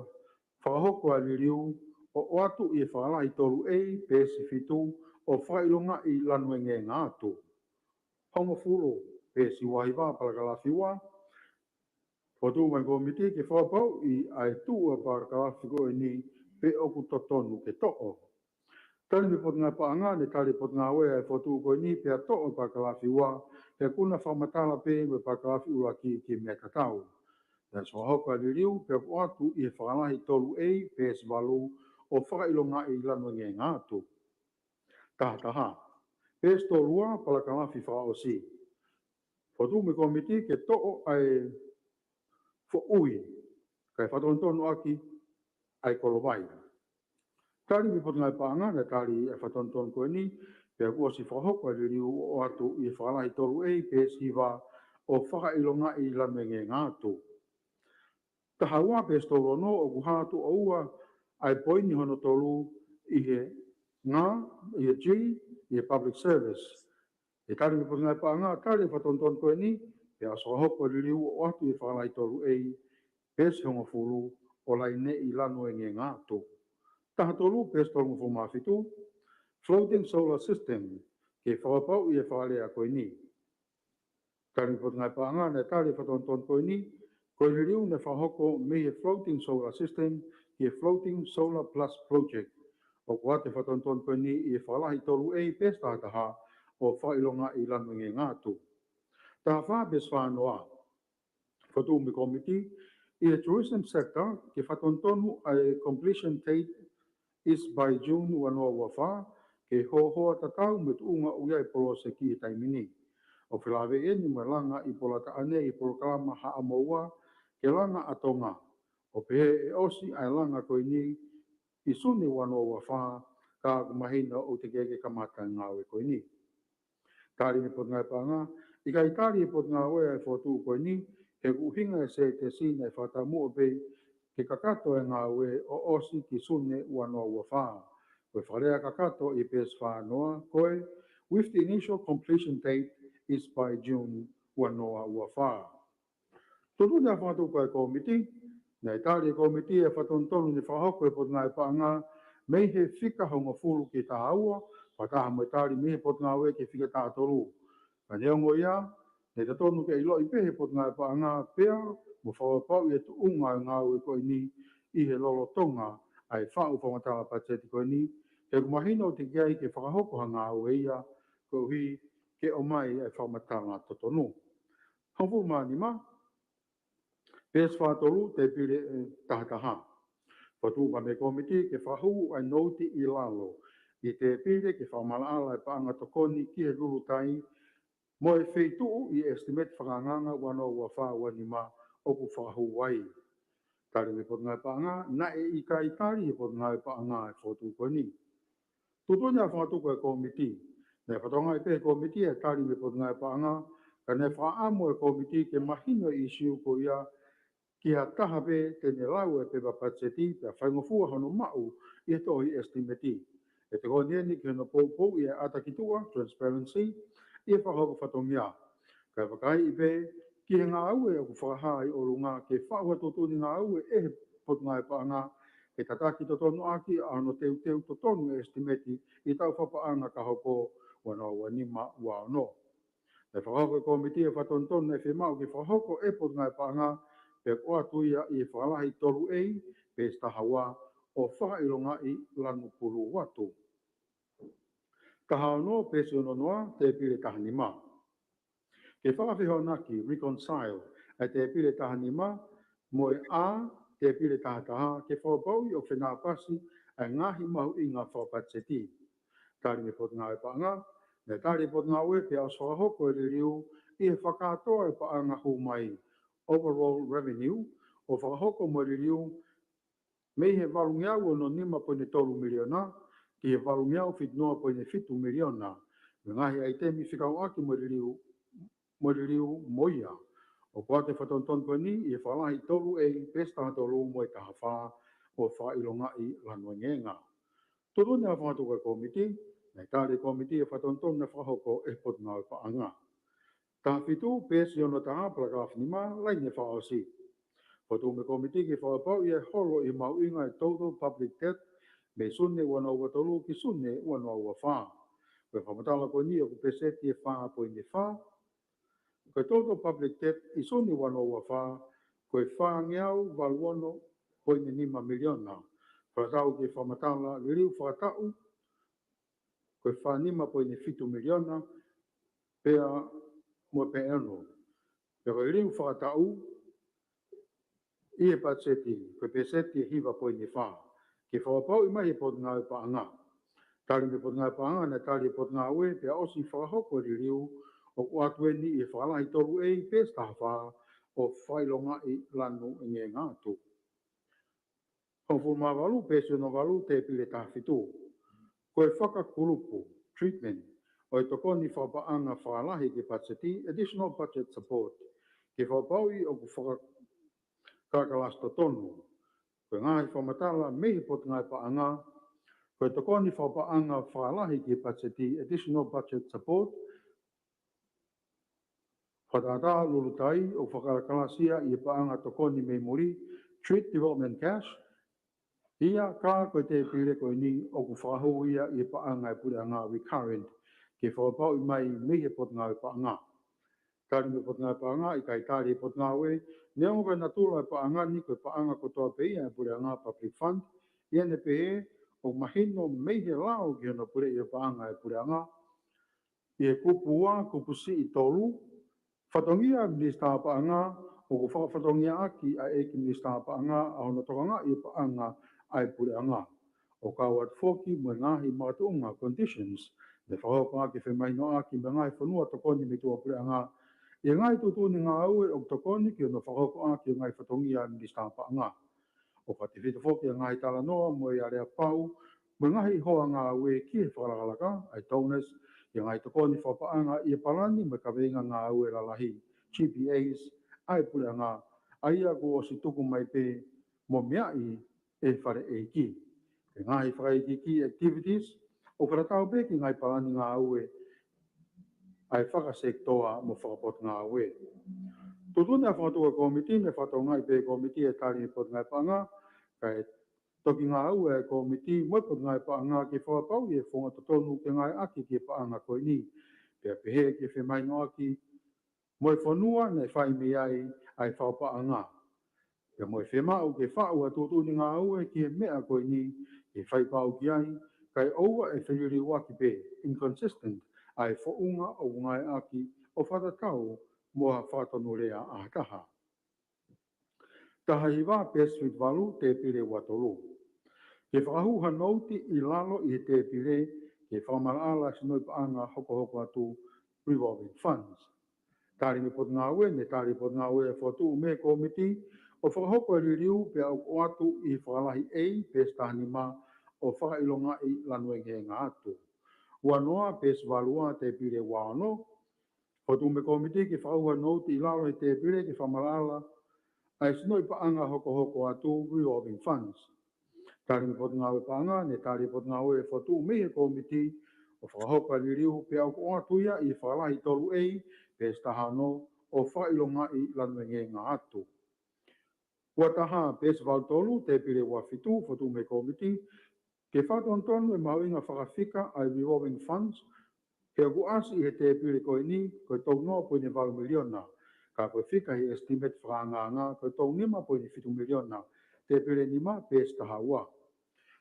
fakahoko ʻa e liliu ʻo ʻoatu ʻi he fakalahi tolu A, peesi fitu, ʻo fakaʻilongaʻi lanu e ngēngā atu. Hongofulu, peesi ua hiva, palakalafi ua. Fokotuʻu mai ʻe he kōmiti ke fakapapauʻi ʻa e tuʻu ʻa e palakalafi ko eni pe ʻoku totonu ke toʻo. Tali mei he Potungāue Paʻanga, ne tali ʻe he Potungāue ʻa e fokotuʻu ko eni pea toʻo e palakalafi ua, he ʻoku na fakamatala pē mo e palakalafi ʻuluaki ki he meʻa tatau. Naʻe fakahoko ʻa e liliu pea ʻoatu ʻi he fakalahi tolu A, peesi valu, ʻo fakaʻilongaʻi lanu e ngēngā atu. Taha taha. Peesi tolu ua, palakalafi fakaʻosi. Fokotuʻu mei he kōmiti ke toʻo ʻa e foʻui, kae fakatonutonu ʻaki ʻa e kolovai. Tali mei he Potungāue Paʻanga, naʻe tali ʻa e fakatonutonu ko eni, pea kuo ʻosi fakahoko ʻa e liliu ʻo ʻoatu ʻi he fakalahi tolu A, peesi hiva, ʻo fakaʻilongaʻi lanu e ngēngā atu. Taha ua, peesi tolu ono, ʻoku hā atu ʻe ua ʻa e poini hono tolu ʻi he ngā, ʻi he G, ʻi he public service. ʻE tali mei he Potungāue Paʻanga, tali e fakatonutonu ko eni, pea ʻosi fakahoko e liliu ʻo ʻoatu ʻi he fakalahi tolu A, peesi hongofulu, ʻo laineʻi lanu e ngēngā atu. Taha tolu, peesi tolungofulu mā fitu, floating solar system, ke fakapapauʻi e fakalea ko eni. Tali mei he Potungāue Paʻanga, naʻe tali e fakatonutonu ko eni, ko e liliu naʻe fakahoko mei he floating solar system ki he floating solar plus project. ʻOku ʻoatu e fakatonutonu ko eni ʻi he fakalahi tolu A, peesi taha taha, ʻo fakaʻilongaʻi lanu engeenga atu. Taha fā, peesi fā noa. Fokotuʻu mei he kōmiti, ʻi he tourism sector, ke fakatonutonu ʻa e completion date is by June ua noa ua fā, ke hohoa tatau mo e tuʻunga ʻoku ʻi ai e poloseki he taimi ni. ʻOku felāveʻi eni mo e langa ʻi Polataʻane ʻi he polokalama Haʻamoa, ke langa ʻa Tonga. ʻO pehē ʻe ʻosi ʻa e langa ko eni ʻi Sune ua noa ua fā, ka ʻoku mahino ʻoku teʻeki ke kamata e ngāue ko eni. Tali mei he Potungāue Paʻanga, ʻikai tali ʻe he Potungāue ʻa e fokotuʻu ko eni, he ko e ʻuhinga e sētesi naʻe fakataumuʻa pē ke kakato e ngāue ʻo ʻosi ki Sune ua noa ua fā. Ko e fakalea kakato ʻi he peesi fā noa, ko e, with the initial completion date is by June ua noa ua fā. Tuʻutuʻuni ʻa e fakatuʻu ko e kōmiti, naʻe tali ʻe he kōmiti ʻa e fakatonutonu naʻe fakahoko ʻe he Potungāue Paʻanga mei he fika hongofulu ki he taha ua, fakataha mo e tali mei he Potungāue ki he fika taha tolu. Ka neongo ia, naʻe totonu ke ʻiloʻi pē ʻe he Potungāue Paʻanga pea mo fakapapauʻi e tuʻunga e ngāue ko eni ʻi he lolotonga ʻa e faʻu fakamatala patiseti ko eni, he ʻoku mahino ʻoku teʻeki ai ke fakahoko ha ngāue ia, koeʻuhi ke ʻomai ʻa e fakamatala totonu. Hongofulu mā nima, peesi fā tolu, tēpile, ē, taha taha. Fokotuʻu mei he kōmiti ke fakahū ʻa e nouti ʻi lalo ʻi he tēpile ke fakamaʻalaʻala e paʻanga tokoni ki he lulutai mo e feituʻu ʻi he ʻesitimeti fakaangaanga ua noa ua fā ua nima ʻoku fakahū ai. Tali mei he Potungāue Paʻanga, naʻe ʻikai tali ʻe he Potungāue Paʻanga e fokotuʻu ko eni. Tuʻutuʻuni ʻa e fakatuʻu ko e kōmiti, naʻe fakatokangaʻi pē ʻe he kōmiti ʻa e tali mei he Potungāue Paʻanga, ka naʻe fakaʻamu ʻe he kōmiti ke mahino e ʻīsiu ko ia ki ha taha pē te ne lau e pepa patiseti pea faingofua hono maʻu ʻi he toʻohi ʻesitimeti. ʻE tokoni eni ki hono poupouʻi e ʻata ki tuʻa, transparency, ʻi he fakahoko fatongia. Kae vakai pē ki he ngāue ʻoku fakahā ʻi ʻolunga ke faʻu ha tuʻutuʻuni ngāue ʻe he Potungāue Paʻanga ke tataki totonuʻaki ʻa hono teuteu totonu e ʻesitimeti ʻi he taʻu fakapaʻanga ka hoko ua noa ua nima ua ono. Naʻe fakahoko ʻe he kōmiti e fakatonutonu naʻe fiemaʻu ke fakahoko ʻe he Potungāue Paʻanga pea ʻoatu ia ʻi he fakalahi tolu A, peesi taha ua, ʻo fakaʻilongaʻi lanu pulu atu. Taha ono, peesi ono noa, tēpile taha nima. Ke fakafehoanaki, reconcile, ʻa e tēpile taha nima mo e A, tēpile taha taha, ke fakapapauʻi ʻoku fenāpasi ʻa e ngaahi mahuʻinga fakapatiseti. Tali mei he Potungāue Paʻanga, naʻe tali ʻe he Potungāue pea ʻosi fakahoko e liliu ʻi he fakakātoa e paʻanga hū mai, overall revenue, ʻo fakahoko mo e liliu mei he valungeau ono nima poini tolu miliona ki he valungeau fitu noa poini fitu miliona, mo e ngaahi ʻaitemi fekauʻaki mo e liliu, mo e liliu mo ia. ʻOku ʻoatu e fakatonutonu ko eni ʻi he fakalahi tolu A, peesi taha tolu mo e taha fā, ʻo fakaʻilongaʻi lanu engeenga. Tuʻutuʻuni ʻa e fakatuʻu ko e kōmiti, naʻe tali ʻe he kōmiti e fakatonutonu naʻe fakahoko ʻe he Potungāue Paʻanga. Taha fitu, peesi ono taha, palakalafi nima, laine fakaʻosi. Fokotuʻu mei he kōmiti ke fakapapauʻi e holo ʻi he mahuʻinga e total public debt mei Sune ua noa ua tolu ki Sune ua noa ua fā. Ko e fakamatala ko eni ʻoku peseti ʻe fā poini fā. Ko e total public debt ʻi Sune ua noa ua fā, ko e fāngeau valu ono poini nima miliona. Fakatatau ki he fakamatala liliu fakataʻu, ko e fā nima poini fitu miliona, pea mo e pē ʻe ono. Pea ko e liliu fakataʻu ʻi he patiseti, ko e peseti ʻe hiva poini fā. Ke fakapapauʻi mai ʻe he Potungāue Paʻanga. Tali mei he Potungāue Paʻanga, naʻe tali ʻe he Potungāue pea ʻosi fakahoko e liliu, ʻoku ʻoatu eni ʻi he fakalahi tolu A, peesi taha fā, ʻo fakaʻilongaʻi lanu engeenga atu. Hongofulu mā valu, peesi ono valu, tēpile taha fitu. Ko e fakakulupu, treatment, ʻo e tokoni fakapaʻanga fakalahi ki he patiseti, additional budget support, ke fakapapauʻi ʻoku faka-, kalakalasi totonu. Ko e ngaahi fakamatala mei he Potungāue Paʻanga, ko e tokoni fakapaʻanga fakalahi ki he patiseti, additional budget support, fakatātā lulutai ʻoku fakakalakalasi ia ʻi he paʻanga tokoni mei muli, treat development cash, ia ka ko e tēpile ko eni ʻoku fakahū ia ʻi he paʻanga ʻa e puleʻanga, recurrent, ke fakapapauʻi mai mei he Potungāue Paʻanga. Tali mei he Potungāue Paʻanga, ʻikai tali ʻe he Potungāue, neongo ko e natula e paʻanga ni ko e paʻanga kotoa pē ia ʻa e puleʻanga, public fund, ʻi heʻene pehē ʻoku mahino mei he lao ki hono puleʻi e paʻanga ʻa e puleʻanga, ʻI he kupu ua, kupu siʻi tolu, fatongia ʻa e Minisitā Paʻanga, ʻoku fakafatongiaʻaki ʻa e ʻEiki Minisitā Paʻanga ʻa hono tokangaʻi e paʻanga ʻa e Puleʻanga. ʻO kau atu foki mo e ngaahi makatuʻunga, conditions, ne fakahoko ʻaki e femahinoʻaki mo e ngaahi fonua tokoni mei tuʻapuleʻanga ʻi he ngaahi tuʻutuʻuni ngāue ʻoku tokoni ki hono fakahoko ʻaki e ngaahi fatongia ʻa e Minisitā Paʻanga. ʻOku fakatefito foki e ngaahi talanoa mo e aleapau mo e ngaahi hoa ngāue ki he fakalakalaka, ʻa e donors, ʻi he ngaahi tokoni fakapaʻanga ʻi he palani mo e kaveinga ngāue lalahi, G P As, ʻa e Puleʻanga, ʻa ia kuo ʻosi tuku mai pē mo meaʻi ʻe he Fale ʻEiki. ʻI he ngaahi fakaikiiki, activities, ʻoku fakatatau pē ki he ngaahi palani ngāue ʻa e fakasekitoa mo fakapotungāue. Tuʻutuʻuni ʻa e fakatuʻu ʻa e kōmiti, ne fakatokangaʻi pē ʻe he kōmiti e tali ʻa e Potungāue Paʻanga, kae toki ngāue ʻa e kōmiti mo e Potungāue Paʻanga ke fakapapauʻi e founga totonu ke ngāueʻaki ki he paʻanga ko eni. Pea pehē ki he femahinoʻaki mo e fonua naʻe fai mei ai ʻa e fakapaʻanga. Pea mo e fiemaʻu ke faʻu ʻa e tuʻutuʻuni ngāue ki he meʻa ko eni, ke fai pau ki ai, kae ʻoua ʻe feliliuaki pē, inconsistent, ʻa e founga ʻoku ngāueʻaki ʻo fakatatau mo ha fakatonulea ʻa ha taha. Taha hiva, peesi fitu valu, tēpile ua tolu. Ke fakahū ha nouti ʻi lalo ʻi he tēpile ke fakamaʻalaʻala e sinoʻi paʻanga hokohoko atu, revolving funds. Tali mei he Potungāue, ne tali ʻe he Potungāue ʻa e fokotuʻu mei he kōmiti ʻo fakahoko e liliu pea ʻoatu ʻi he fakalahi A, peesi taha nima, ʻo fakaʻilongaʻi lanu engeenga atu. Ua noa, peesi valu ua, tēpile ua ono. Fokotuʻu mei he kōmiti ke fakahū ha nouti ʻi lalo he tēpile ke fakamaʻalaʻala ʻa e sinoʻi paʻanga hokohoko atu, revolving funds. Tali mei he Potungāue Paʻanga, ne tali ʻe he Potungāue ʻa e fokotuʻu mei he kōmiti ʻo fakahoko e liliu pea ʻoatu ia ʻi he fakalahi tolu A, peesi taha ono, ʻo fakaʻilongaʻi lanu engeenga atu. Ua taha, peesi valu tolu, tēpile ua fitu, fokotuʻu mei he kōmiti ke fakatonutonu e mahuʻinga fakafika ʻa e revolving funds, he ʻoku ʻasi ʻi he tēpile ko eni ko e tolu noa poini valu miliona, ka ko e fika ʻi he estimate fakaangaanga ko e tolu nima poini fitu miliona, tēpile nima, peesi taha ua.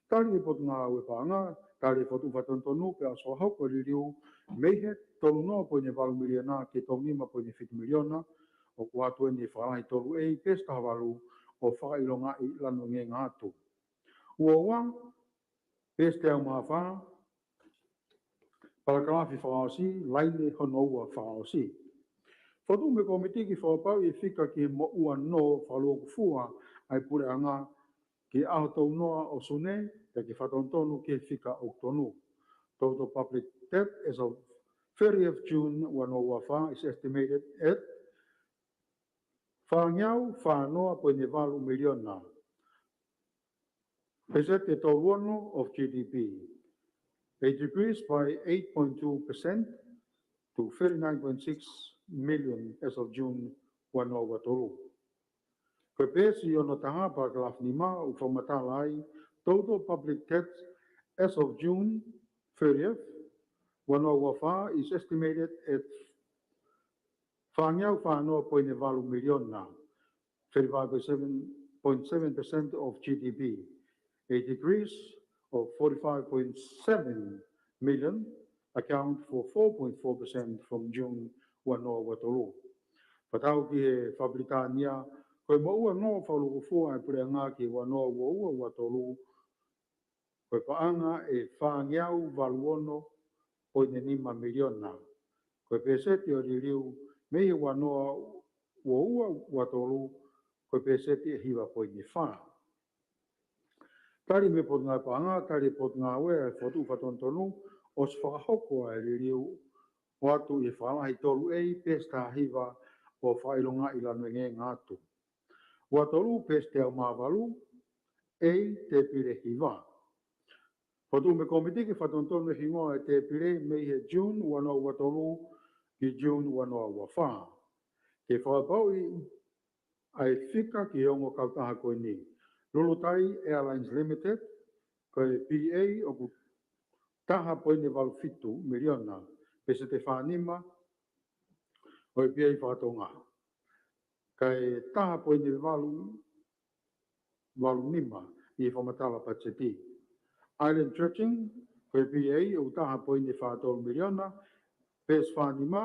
Tali ʻe he Potungāue Paʻanga, tali ʻe he fokotuʻu fakatonutonu pea ʻosi fakahoko e liliu mei he tolu noa poini valu miliona ki he tolu nima poini fitu miliona, ʻoku ʻoatu eni ʻi he fakalahi tolu A, peesi taha valu, ʻo fakaʻilongaʻi lanu engeenga atu. Ua ua, peesi teau mā fā, palakalafi fakaʻosi, laine hono ua fakaʻosi. Fokotuʻu mei he kōmiti ke fakapapauʻi e fika ki he moʻua nō fakalūkufua ʻa e Puleʻanga ki he ʻaho tolu noa ʻo Sune, pea ke fakatonutonu ki he fika ʻoku tonu. Total public debt as of thirtieth June ua noa ua fā is estimated at fāngeau fā noa poini valu miliona, pēseti tolu ono of G D P. A decrease by eight point two percent to thirty-nine point six million as of June ua noa ua tolu. Ko e peesi ono taha, paragraph nima, ʻoku fakamatala ai, total public debt as of June thirtieth, ua noa ua fā is estimated at fāngeau fā noa poini valu miliona, thirty-five point seven percent of G D P, a decrease of forty-five point seven million, account for four point four percent from June ua noa ua tolu. Fakatau ki he fakapilitānia, ko e moʻua nō fakalūkufua ʻa e Puleʻanga ki he ua noa ua ua ua tolu, ko e paʻanga ʻe fāngeau valu ono poini nima miliona. Ko e pēseti ʻo e liliu mei he ua noa ua ua ua tolu, ko e pēseti ʻe hiva poini fā. Tali mei he Potungāue Paʻanga, tali ʻe he Potungāue ʻa e fokotuʻu fakatonutonu, ʻosi fakahoko ʻa e liliu ʻoatu ʻi he fakalahi tolu A, peesi taha hiva, ʻo fakaʻilongaʻi lanu engeenga atu. Ua tolu, peesi teau mā valu, A, tēpile hiva. Fokotuʻu mei he kōmiti ke fakatonutonu e hingoa ʻo e tēpile mei he June ua noa ua tolu ki June ua noa ua fā. Ke fakapapauʻi ʻa e fika ki he ongo kautaha ko eni. Lulutai Airlines Limited, ko e P A ʻoku taha poini valu fitu miliona, pēseti fā nima ʻo e P A faka-Tonga. Kae taha poini valu, valu nima ʻi he fakamatala patiseti. Island Dredging, ko e P A ʻoku taha poini fā tolu miliona, Page fā nima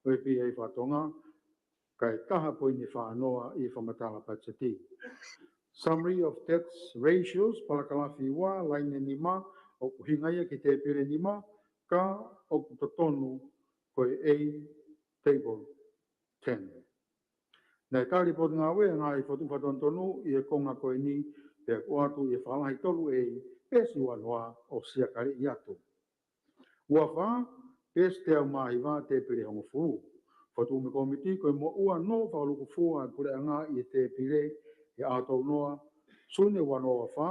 ʻo e P A fakatonga, kae taha poini fā noa ʻi he fakamatala patiseti. Summary of tax ratios, palakalafi ua, laine nima, ʻoku ʻuhinga ia ki he tēpile nima, ka ʻoku totonu ko e A, table ten. Naʻe tali ʻe he Potungāue ʻa e ngaahi fokotuʻu fakatonutonu ʻi he konga ko eni, pea ʻoatu ʻi he fakalahi tolu A, peesi ua noa ʻo siʻi kaleʻi atu. Ua fā, peesi teau mā hiva, tēpile hongofulu. Fokotuʻu mei he kōmiti ko e moʻua noa fakalūkufua ʻa e puleʻanga ʻi he tēpile ʻi he ʻaho tolu noa Sune ua noa ua fā,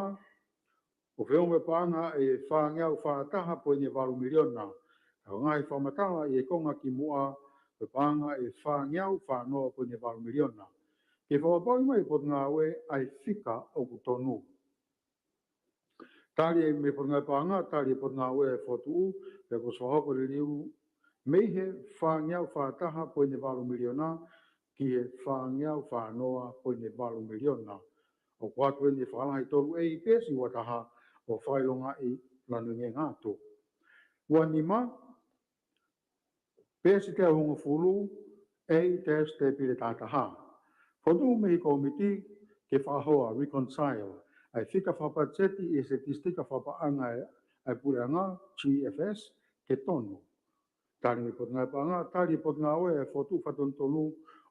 ʻo feʻunga paʻanga ʻe fāngeau fā taha poini valu miliona. Ka ko e ngaahi fakamatala ʻi he konga kimuʻa, ko e paʻanga ʻe fāngeau fā noa poini valu miliona. Ke fakapapauʻi mai ʻe he Potungāue ʻa e fika ʻoku tonu. Tali mei he Potungāue Paʻanga, tali ʻe he Potungāue ʻa e fokotuʻu, pea kuo ʻosi fakahoko e liliu mei he fāngeau fā taha poini valu miliona ki he fāngeau fā noa poini valu miliona. ʻOku ʻoatu eni ʻi he fakalahi tolu A, peesi ua taha, ʻo fakaʻilongaʻi lanu ngenga atu. Ua nima, peesi teau hongofulu, A dash tēpile taha taha. Fokotuʻu mei he kōmiti ke fakahoa, reconcile, ʻa e fika fakapatiseti ʻi he Setistika Fakapaʻanga ʻa e, ʻa e Puleʻanga, G F S, ke tonu. Tali mei he Potungāue Paʻanga, tali ʻe he Potungāue ʻa e fokotuʻu fakatonutonu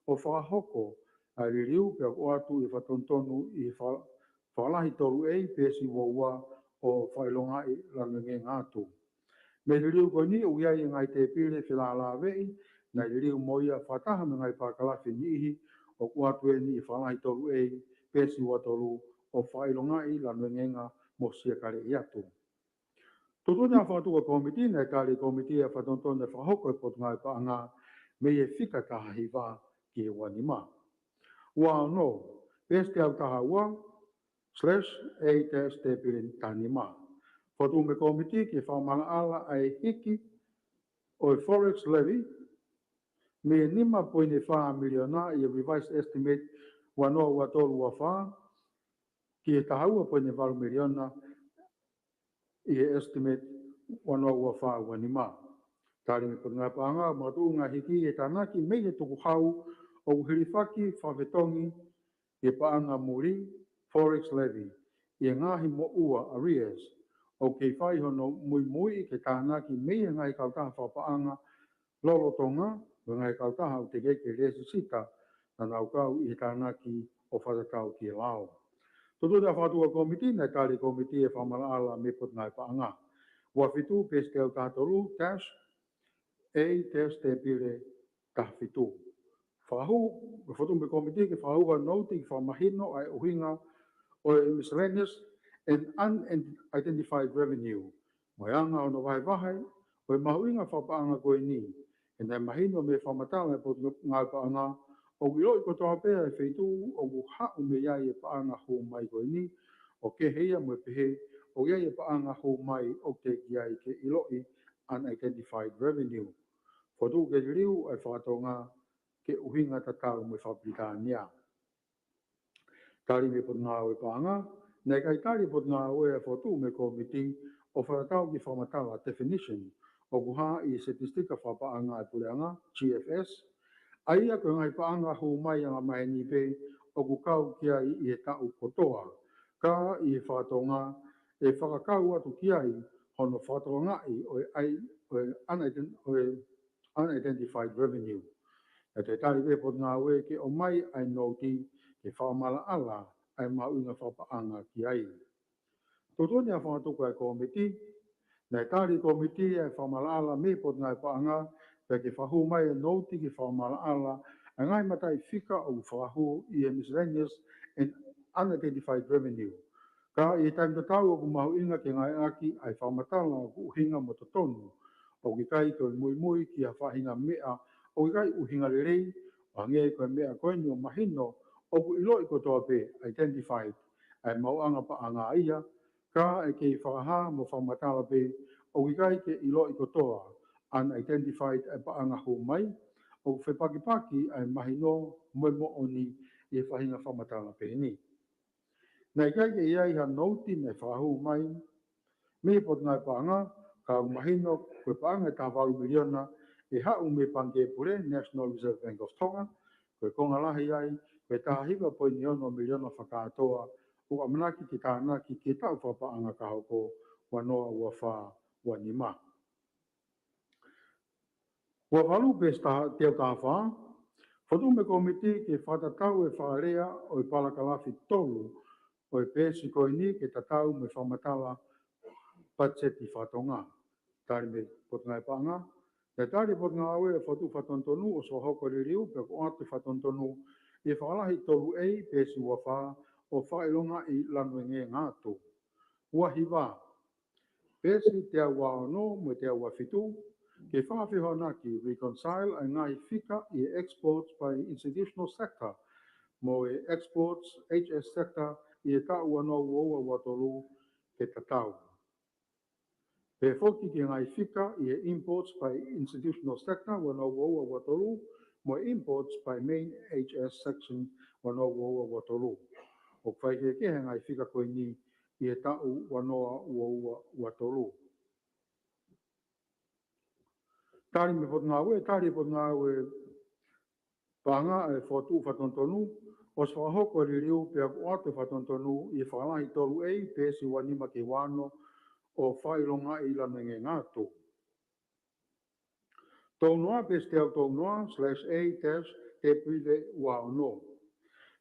ʻo fakahoko ʻa e liliu, pea ʻoatu ʻi he fakatonutonu ʻi he fa-, fakalahi tolu A, peesi ua ua, ʻo fakaʻilongaʻi lanu ngenga atu. Mei he liliu ko eni ʻoku ʻi ai e ngaahi tēpile felālāveʻi naʻe liliu mo ia, fakataha mo e ngaahi palakalafi niʻihi, ʻoku ʻoatu eni ʻi he fakalahi tolu A, peesi ua tolu, ʻo fakaʻilongaʻi lanu ngenga mo siʻi kaleʻi atu. Tuʻutuʻuni ʻa e fokotuʻu ʻa e kōmiti, naʻe tali ʻe he kōmiti ʻa e fakatonutonu naʻe fakahoko ʻe he Potungāue Paʻanga mei he fika taha hiva ki he ua nima. Ua ono, peesi teau taha ua, slash A dash tēpile taha nima. Fokotuʻu mei he kōmiti ke fakamaʻalaʻala ʻa e hiki ʻo e Forex Levy mei he nima poini fā miliona ʻi he revised estimate ua noa ua tolu ua fā ki he taha ua poini valu miliona ʻi he estimate ua noa ua fā ua nima. Tali mei he Potungāue Paʻanga, makatuʻunga hiki ʻi he tānaki mei he tukuhau ʻoku hilifaki fakafetongi ʻi he paʻanga muli, Forex Levy, ʻi he ngaahi moʻua, arrears, ʻoku kei fai hono muimuiʻi ke tānaki mei he ngaahi kautaha fakapaʻanga lolotonga, mo e ngaahi kautaha ʻoku teʻeki ke lēsisita naʻa nau kau ʻi he tānaki ʻo fakatatau ki he lao. Tuʻutuʻuni ʻa e fokotuʻu ʻa e kōmiti, naʻe tali ʻe he kōmiti ʻa e fakamaʻalaʻala mei he Potungāue Paʻanga. Ua fitu, peesi teau taha tolu, dash A dash tēpile taha fitu. Fakahū, fokotuʻu mei he kōmiti ke fakahū ha nouti ke fakamahino ʻa e ʻuhinga ʻo e miscellaneous and unidentified revenue, mo e anga hono vahevahe ʻo e mahuʻinga fakapaʻanga ko eni. He naʻe mahino mei he fakamatala ʻa e Potungāue Paʻanga ʻoku ʻiloʻi kotoa pē ʻa e feituʻu ʻoku haʻu mei ai e paʻanga hū mai ko eni, ʻo kehe ia mo e pehē ʻoku ʻi ai e paʻanga hū mai ʻoku teʻeki ai ke ʻiloʻi, unidentified revenue. Fokotuʻu ke liliu ʻa e fakatonga ke ʻuhinga tatau mo e fakapilitānia. Tali mei he Potungāue Paʻanga, naʻe ʻikai tali ʻe he Potungāue ʻa e fokotuʻu mei he kōmiti ʻo fakatatau ki he fakamatala, definition, ʻoku hā ʻi he Setistika Fakapaʻanga ʻa e Puleʻanga, G F S, ʻa ia ko e ngaahi paʻanga hū mai angamaheni pē ʻoku kau ki ai ʻi he taʻu kotoa, ka ʻi he fakatonga ʻe fakakau atu ki ai hono fakatokangaʻi ʻo e ʻai-, ʻo e unident-, ʻo e unidentified revenue. Naʻe toe tali pē ʻe he Potungāue ke ʻomai ʻa e nouti ke fakamaʻalaʻala ʻa e mahuʻinga fakapaʻanga ki ai. Tuʻutuʻuni ʻa e fokotuʻu ʻa e kōmiti, naʻe tali ʻe he kōmiti ʻa e fakamaʻalaʻala mei he Potungāue Paʻanga, pea ke fakahū mai e nouti ke fakamaʻalaʻala ʻa e ngaahi mataʻifika ʻoku fakahū ʻi he miscellaneous and unidentified revenue. Ka ʻi he taimi tatau ʻoku mahuʻinga ke ngāueʻaki ʻa e fakamatala ʻoku ʻuhinga mo totonu. ʻOku ʻikai toe muimui ki ha faʻahinga meʻa ʻoku ʻikai ʻuhinga lelei, ʻo hangē ko e meʻa ko eni ʻoku mahino ʻoku ʻiloʻi kotoa pē, identified, ʻa e maʻuʻanga paʻanga ia, ka ʻe kei fakahā mo fakamatala pē ʻoku ʻikai ke ʻiloʻi kotoa, unidentified, ʻa e paʻanga hū mai, ʻoku fepakipaki ʻa e mahino mo e moʻoni ʻi he faʻahinga fakamatala pehē ni. Naʻe ʻikai ke ʻi ai ha nouti naʻe fakahū mai mei he Potungāue Paʻanga, ka ʻoku mahino ko e paʻanga ʻe taha valu miliona ʻe haʻu mei he Pangikē Pule, National Reserve Bank of Tonga, ko e konga lahi ai, ko e taha hiva poini ono miliona fakakātoa, ʻoku ʻamanaki ke tānaki ki he taʻu fakapaʻanga ka hoko, ua noa ua fā ua nima. Ua valu, peesi teau taha fā, fokotuʻu mei he kōmiti ke fakatatau e fakalea ʻo e palakalafi tolu ʻo e peesi ko eni ke tatau mo e fakamatala patiseti faka-Tonga. Tali mei he Potungāue Paʻanga, naʻe tali ʻe he Potungāue e fokotuʻu fakatonutonu ʻosi fakahoko e liliu pea ʻoku ʻoatu e fakatonutonu ʻi he fakalahi tolu A, peesi ua fā, ʻo fakaʻilongaʻi lanu engeenga atu. Ua hiva, peesi teau ua ono mo e teau ua fitu, ke fakafehoanaki, reconcile, ʻa e ngaahi fika ʻi he exports by institutional sector mo e exports H S sector ʻi he taʻu ua noa ua ua ua tolu ke tatau. Pehē foki ki he ngaahi fika ʻi he imports by institutional sector ua noa ua ua ua tolu mo e imports by main H S section ua noa ua ua ua tolu. ʻOku faikehekehe e ngaahi fika ko eni ʻi he taʻu ua noa ua ua ua tolu. Tali mei he Potungāue, tali ʻe he Potungāue Paʻanga e fokotuʻu fakatonutonu ʻosi fakahoko e liliu pea ʻoku ʻoatu e fakatonutonu ʻi he fakalahi tolu A, peesi ua nima ki he ua ono, ʻo fakaʻilongaʻi lanu engeenga atu. Tolu noa, peesi teau tolu noa, slash A dash, tēpile ua ono.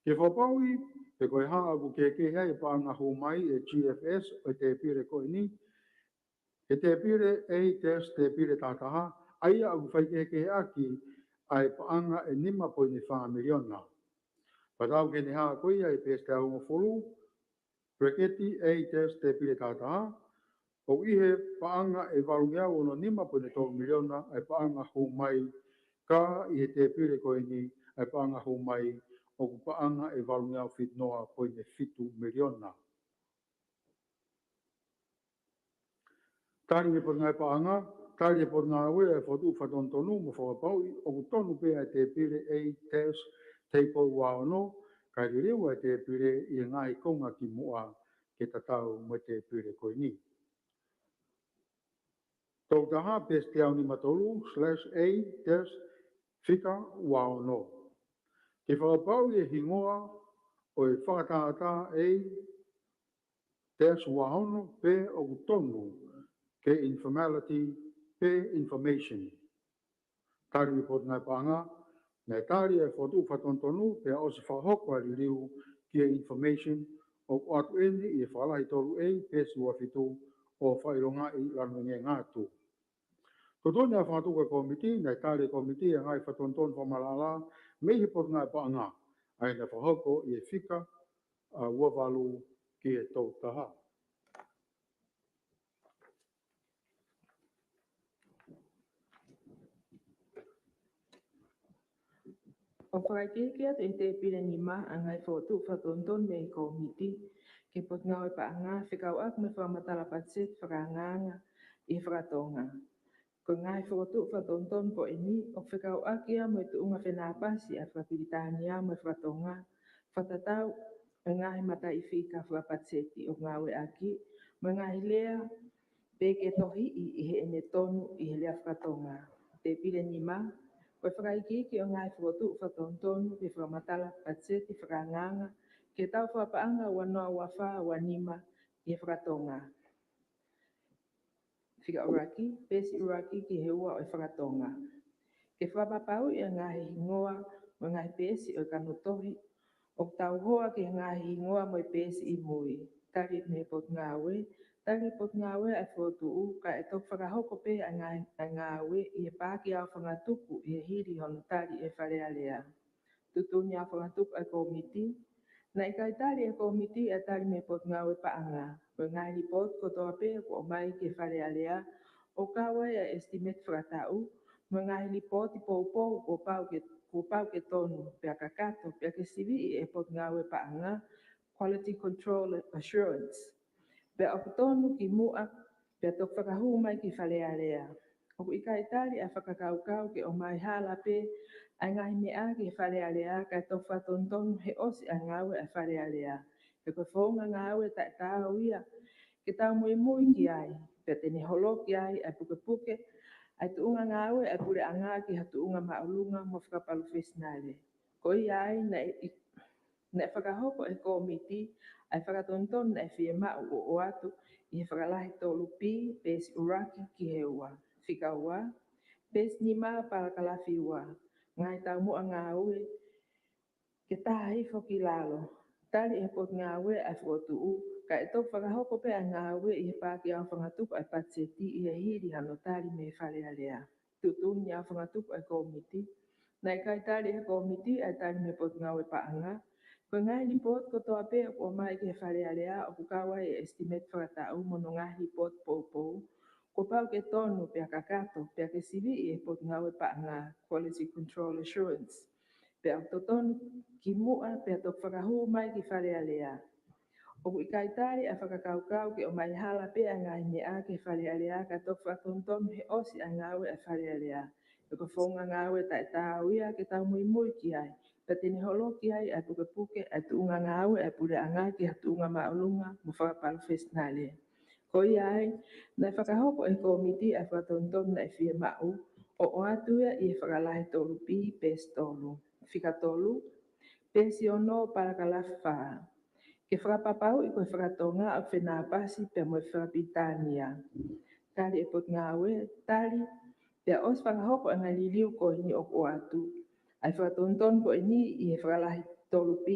Ke fakapapauʻi pe ko e hā ʻoku kehekehe ai e paʻanga hū mai ʻe he G F S ʻo e tēpile ko eni, he tēpile A dash tēpile taha taha, ʻa ia ʻoku faikehekeheʻaki ʻa e paʻanga ʻe nima poini fā miliona. Fakatau ki heʻene hā ko ia ʻi he peesi teau hongofulu, pereketi, A dash tēpile taha taha, ʻoku ʻi he paʻanga ʻe valungeau ono nima poini tolu miliona ʻa e paʻanga hū mai, ka ʻi he tēpile ko eni ʻa e paʻanga hū mai ʻoku paʻanga ʻe valungeau fitu noa poini fitu miliona. Tali mei he Potungāue Paʻanga, tali ʻe he Potungāue e fokotuʻu fakatonutonu mo fakapapauʻi ʻoku tonu pē ʻa e tēpile A dash tēpile ua ono, kae liliu ʻa e tēpile ʻi he ngaahi konga kimuʻa ke tatau mo e tēpile ko eni. Tolu taha, peesi teau nima tolu, slash A dash fika ua ono. Ke fakapapauʻi e hingoa ʻo e fakatātā A dash ua ono pe ʻoku tonu ke informality pe information. Tali mei he Potungāue Paʻanga, naʻe tali e fokotuʻu fakatonutonu pea ʻosi fakahoko ʻa e liliu ki he information, ʻoku ʻoatu eni ʻi he fakalahi tolu A, peesi ua fitu, ʻo fakaʻilongaʻi lanu engeenga atu. Tuʻutuʻuni ʻa e fakatuku ʻa e kōmiti, naʻe tali ʻe he kōmiti ʻa e ngaahi fakatonutonu fakamaʻalaʻala mei he Potungāue Paʻanga, ʻa ia naʻe fakahoko ʻi he fika ua valu ki he tolu taha. ʻOku fakaikiiki atu ʻe he tēpile nima ʻa e ngaahi fokotuʻu fakatonutonu mei he kōmiti ki he Potungāue Paʻanga fekauʻaki mo e fakamatala patiseti fakaangaanga ʻi he faka-Tonga. Ko e ngaahi fokotuʻu fakatonutonu ko eni ʻoku fekauʻaki ia mo e tuʻunga fenāpasi ʻa e faka-Pilitānia mo e faka-Tonga, fakatatau e ngaahi mataʻifika fakapatiseti ʻoku ngāueʻaki, mo e ngaahi lea pe ke tohiʻi ʻi heʻene tonu ʻi he lea faka-Tonga. Tēpile nima, ko e fakaikiiki ʻo e ngaahi fokotuʻu fakatonutonu ki he fakamatala patiseti fakaangaanga ki he taʻu fakapaʻanga ua noa ua fā ua nima ʻi he faka-Tonga. Fika ʻuluaki, peesi ʻuluaki ki he ua ʻo e faka-Tonga. Ke fakapapauʻi ʻa e ngaahi hingoa mo e ngaahi peesi ʻo e kanotohi ʻoku tau hoa ki he ngaahi hingoa mo e peesi ʻi mui. Tali mei he Potungāue, tali ʻe he Potungāue ʻa e fokotuʻu, ka ʻe toki fakahoko pē ʻa e ngaahi, ʻa e ngāue ʻi he paaki aofangatuku ʻi he hili hono tali ʻe he Fale Alea. Tuʻutuʻuni ʻa e fakatupu ʻa e kōmiti. Naʻe ʻikai tali ʻe he kōmiti ʻa e tali mei he Potungāue Paʻanga. Ko e ngaahi lipooti kotoa pē kuo ʻomai ki he Fale Alea, ʻo kau ai ʻa e estimate fakataʻu, mo e ngaahi lipooti poupou kuo pau ke, kuo pau ke tonu, pea kakato, pea ke siviʻi ʻe he Potungāue Paʻanga, quality control assurance. Pea ʻoku tonu kimuʻa, pea toki fakahū mai ki Fale Alea. ʻOku ʻikai tali ʻa e fakakaukau ke ʻomai hala pē ʻa e ngaahi meʻa ki he Fale Alea kae toki fakatonutonu he ʻosi ʻa e ngāue ʻa e Fale Alea. He ko e founga ngāue taʻetaau ia ke tau muimui ki ai, pea te ne holoki ai ʻa e pukepuke ʻa e tuʻunga ngāue ʻa e puleʻanga ki ha tuʻunga māʻolunga mo fakapalofesinale. Ko ia ai, naʻe, naʻe fakahoko ʻe he kōmiti ʻa e fakatonutonu naʻe fiemaʻu ʻo ʻoatu ʻi he fakalahi tolu B, peesi ʻuluaki ki he ua. Fika ua, peesi nima, palakalafi ua. Ngaahi taumuʻa ngāue ke taha hifo ki lalo. Tali ʻe he Potungāue ʻa e fokotuʻu, ka ʻe toki fakahoko pē ʻa e ngāue ʻi he paaki aofangatuku ʻa e patiseti ʻi he hili hano tali mei he Fale Alea. Tuʻutuʻuni aofangatuku ʻa e kōmiti. Naʻe ʻikai tali ʻe he kōmiti ʻa e tali mei he Potungāue Paʻanga. Ko e ngaahi lipooti kotoa pē ʻoku ʻomai ki he Fale Alea ʻoku kau ai e estimate fakataʻu mo hono ngaahi lipooti poupou, kuo pau ke tonu pea kakato pea ke siviʻi ʻe he Potungāue Paʻanga, quality control assurance. Pea ʻoku totonu ki muʻa pea toki fakahū mai ki Fale Alea. ʻOku ʻikai tali ʻa e fakakaukau ke ʻomai hala pē ʻa e ngaahi meʻa ki he Fale Alea kae toki fakatonutonu he ʻosi ʻa e ngāue ʻa e Fale Alea. He ko e founga ngāue taʻetaau ia ke tau muimui ki ai, pea te ne holoki ai ʻa e pukepuke ʻa e tuʻunga ngāue ʻa e puleʻanga ki ha tuʻunga māʻolunga mo fakapalofesinale. Ko ia ai, naʻe fakahoko ʻe he kōmiti ʻa e fakatonutonu naʻe fiemaʻu ʻo ʻoatu ia ʻi he fakalahi tolu B, peesi tolu. Fika tolu, peesi ono, palakalafi fā. Ke fakapapauʻi ko e faka-Tonga ʻoku fenāpasi pea mo e faka-Pilitānia. Tali ʻe he Potungāue, tali, pea ʻosi fakahoko ʻa e ngaahi liliu ko eni ʻoku ʻoatu ʻa e fakatonutonu ko eni ʻi he fakalahi tolu B,